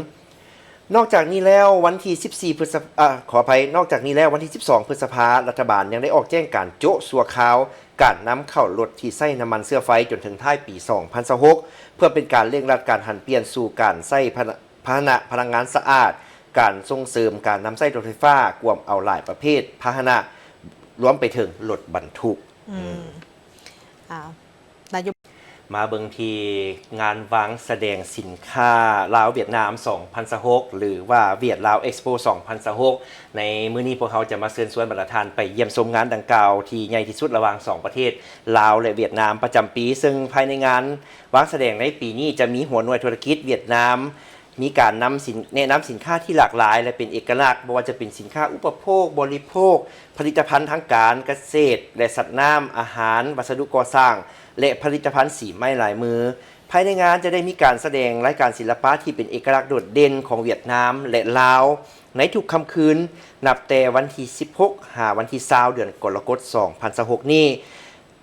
ນອກຈາກນີ້ແລ້ວ ວັນທີສິບສີ່ ພຶດສະ ອາ ຂໍອະໄພ, ນອກຈາກນີ້ແລ້ວ ວັນທີສິບສອງ ພຶດສະພາ ລັດຖະບານຍັງໄດ້ອອກແຈ້ງການໂຈະຊົ່ວຄາວການນຳເຂົ້າລົດທີ່ໃຊ້ນ້ຳມັນເຊື້ອໄຟຈົນເຖິງທ້າຍປີສອງພັນຊາວຫົກ ເພື່ອເປັນການເລັ່ງລັດການຫັນປ່ຽນສູ່ການໃຊ້ພາຫະນະ ພາຫະນະພະລັງງານສະອາດ, ການສົ່ງເສີມການນຳໃຊ້ລົດໄຟຟ້າ, ກວມເອົາຫຼາຍປະເພດພາຫະນະ, ລວມໄປເຖິງລົດບັນທຸກ. ອືມ ອືມ ອາ ນາຍົກ ມາເບິ່ງທີ່ງານວາງສະແດງສິນຄ້າລາວຫວຽດນາມສອງພັນຊາວຫົກ ຫຼືວ່າຫວຽດລາວເອັກສະໂປສອງພັນຊາວຫົກ. ໃນມື້ນີ້ພວກເຮົາຈະມາເຊີນຊວນບັນດາທ່ານໄປຢ້ຽມຊົມງານດັ່ງກ່າວທີ່ໃຫຍ່ທີ່ສຸດລະຫວ່າງສອງປະເທດລາວ ແລະ ຫວຽດນາມປະຈຳປີ, ເຊິ່ງພາຍໃນງານວາງສະແດງໃນປີນີ້ຈະມີຫົວໜ່ວຍທຸລະກິດຫວຽດນາມ ມີການນຳສິນ ແນະນຳສິນຄ້າທີ່ຫຼາກຫຼາຍ ແລະ ເປັນເອກະລັກ, ບໍ່ວ່າຈະເປັນສິນຄ້າອຸປະໂພກ, ບໍລິໂພກ, ຜະລິດຕະພັນທາງການກະເສດ ແລະ ສັດນ້ຳ, ອາຫານ, ວັດສະດຸກໍ່ສ້າງ ແລະ ຜະລິດຕະພັນສີໄມ້ລາຍມື. ພາຍໃນງານຈະໄດ້ມີການສະແດງລາຍການສິລະປະທີ່ເປັນເອກະລັກໂດດເດັ່ນຂອງຫວຽດນາມ ແລະ ລາວ ໃນທຸກຄ່ຳຄືນ ນັບແຕ່ວັນທີສິບຫົກ ຫາວັນທີຊາວ ເດືອນກໍລະກົດ ສອງພັນຊາວຫົກນີ້.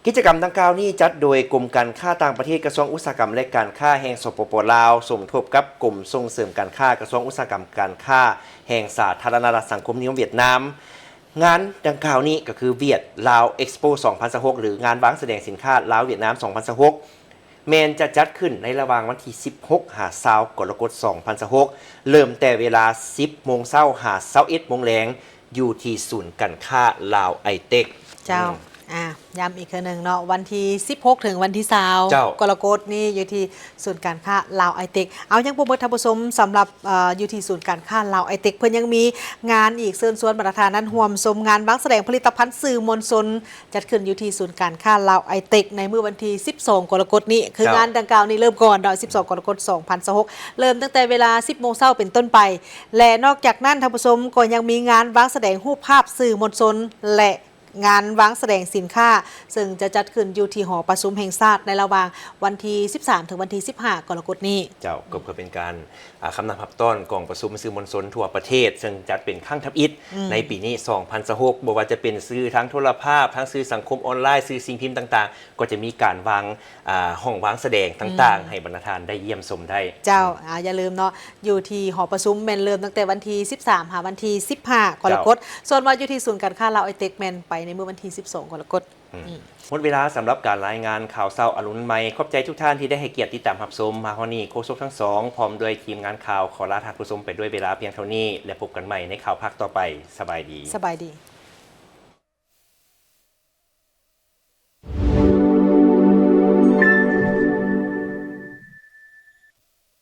ກິດຈະກຳດັ່ງກ່າວນີ້ຈັດໂດຍກົມການຄ້າຕ່າງປະເທດ, ກະຊວງອຸດສາຫະກຳ ແລະ ການຄ້າແຫ່ງ ສປປ ລາວ ສົມທົບກັບກົມສົ່ງເສີມການຄ້າ, ກະຊວງອຸດສາຫະກຳການຄ້າແຫ່ງສາທາລະນະລັດສັງຄົມນິຍົມຫວຽດນາມ. ງານດັ່ງກ່າວນີ້ກໍຄືຫວຽດລາວເອັກສະໂປສອງພັນຊາວຫົກ ຫຼື ງານວາງສະແດງສິນຄ້າລາວຫວຽດນາມສອງພັນຊາວຫົກ ແມ່ນຈະຈັດຂຶ້ນໃນລະຫວ່າງວັນທີສິບຫົກ ຫາ ຊາວ ກໍລະກົດ ສອງພັນຊາວຫົກ ເລີ່ມແຕ່ເວລາສິບໂມງເຊົ້າ ຫາ ຊາວເອັດໂມງແລງ ຢູ່ທີ່ສູນການຄ້າລາວໄອເຕັກ. ເຈົ້າ ອືມ ອາ ຢ້ຳອີກເທື່ອໜຶ່ງເນາະ ວັນທີສິບຫົກ ເຖິງວັນທີຊາວ ເຈົ້າ ກໍລະກົດນີ້ ຢູ່ທີ່ສູນການຄ້າລາວໄອເຕັກ. ເອົາ ຍັງບໍ່ໝົດທ່ານຜູ້ຊົມ, ສຳລັບ ເອີ ຢູ່ທີ່ສູນການຄ້າລາວໄອເຕັກ ເພິ່ນຍັງມີງານອີກ ເຊີນຊວນບັນດາທ່ານນັ້ນຮ່ວມຊົມງານວາງສະແດງຜະລິດຕະພັນສື່ມວນຊົນ ຈັດຂຶ້ນຢູ່ທີ່ສູນການຄ້າລາວໄອເຕັກ ໃນມື້ວັນທີສິບສອງ ກໍລະກົດນີ້. ຄື ເຈົ້າ ງານດັ່ງກ່າວນີ້ເລີ່ມກ່ອນເນາະ ສິບສອງ ອືມ ກໍລະກົດ ສອງພັນຊາວຫົກ ເລີ່ມຕັ້ງແຕ່ເວລາສິບໂມງເຊົ້າເປັນຕົ້ນໄປ ແລະ ນອກຈາກນັ້ນ ທ່ານຜູ້ຊົມກໍຍັງມີງານວາງສະແດງຮູບພາບສື່ມວນຊົນ ແລະ ງານວາງສະແດງສິນຄ້າ ເຊິ່ງຈະຈັດຂຶ້ນຢູ່ທີ່ຫໍປະຊຸມແຫ່ງຊາດ ໃນລະຫວ່າງວັນທີສິບສາມ ເຖິງວັນທີສິບຫ້າ ກໍລະກົດນີ້. ເຈົ້າ ກໍເພື່ອເປັນການ ອາ ຄຳນັບຮັບຕ້ອນກອງປະຊຸມສື່ມວນຊົນທົ່ວປະເທດ ເຊິ່ງຈັດເປັນຄັ້ງທຳອິດ ອືມ ໃນປີນີ້ ສອງພັນຊາວຫົກ ບໍ່ວ່າຈະເປັນສື່ທາງໂທລະພາບ, ທາງສື່ສັງຄົມອອນລາຍ, ສື່ສິ່ງພິມຕ່າງໆ ກໍຈະມີການວາງ ອາ ຫ້ອງວາງສະແດງຕ່າງໆ ອືມ ໃຫ້ບັນດາທ່ານໄດ້ຢ້ຽມຊົມໄດ້. ເຈົ້າ ອືມ ອາ ຢ່າລືມເນາະ ຢູ່ທີ່ຫໍປະຊຸມແມ່ນເລີ່ມຕັ້ງແຕ່ວັນທີສິບສາມ ຫາວັນທີສິບຫ້າ ກໍລະກົດ. ເຈົ້າ ສ່ວນວ່າຢູ່ທີ່ສູນການຄ້າລາວໄອເຕັກ ແມ່ນໄປໃນມື້ວັນທີສິບສອງ ກໍລະກົດ. ອືມ ອືມ ໝົດເວລາສຳລັບການລາຍງານຂ່າວເຊົ້າອາລຸນໃໝ່. ຂອບໃຈທຸກທ່ານທີ່ໄດ້ໃຫ້ກຽດຕິດຕາມຮັບຊົມ. ມາຮອດນີ້ ໂຄສົກທັງສອງ ພ້ອມດ້ວຍທີມງານຂ່າວ ຂໍລາທ່ານຜູ້ຊົມໄປດ້ວຍເວລາພຽງເທົ່ານີ້ ແລະ ພົບກັນໃໝ່ໃນຂ່າວພາກຕໍ່ໄປ. ສະບາຍດີ. ສະບາຍດີ.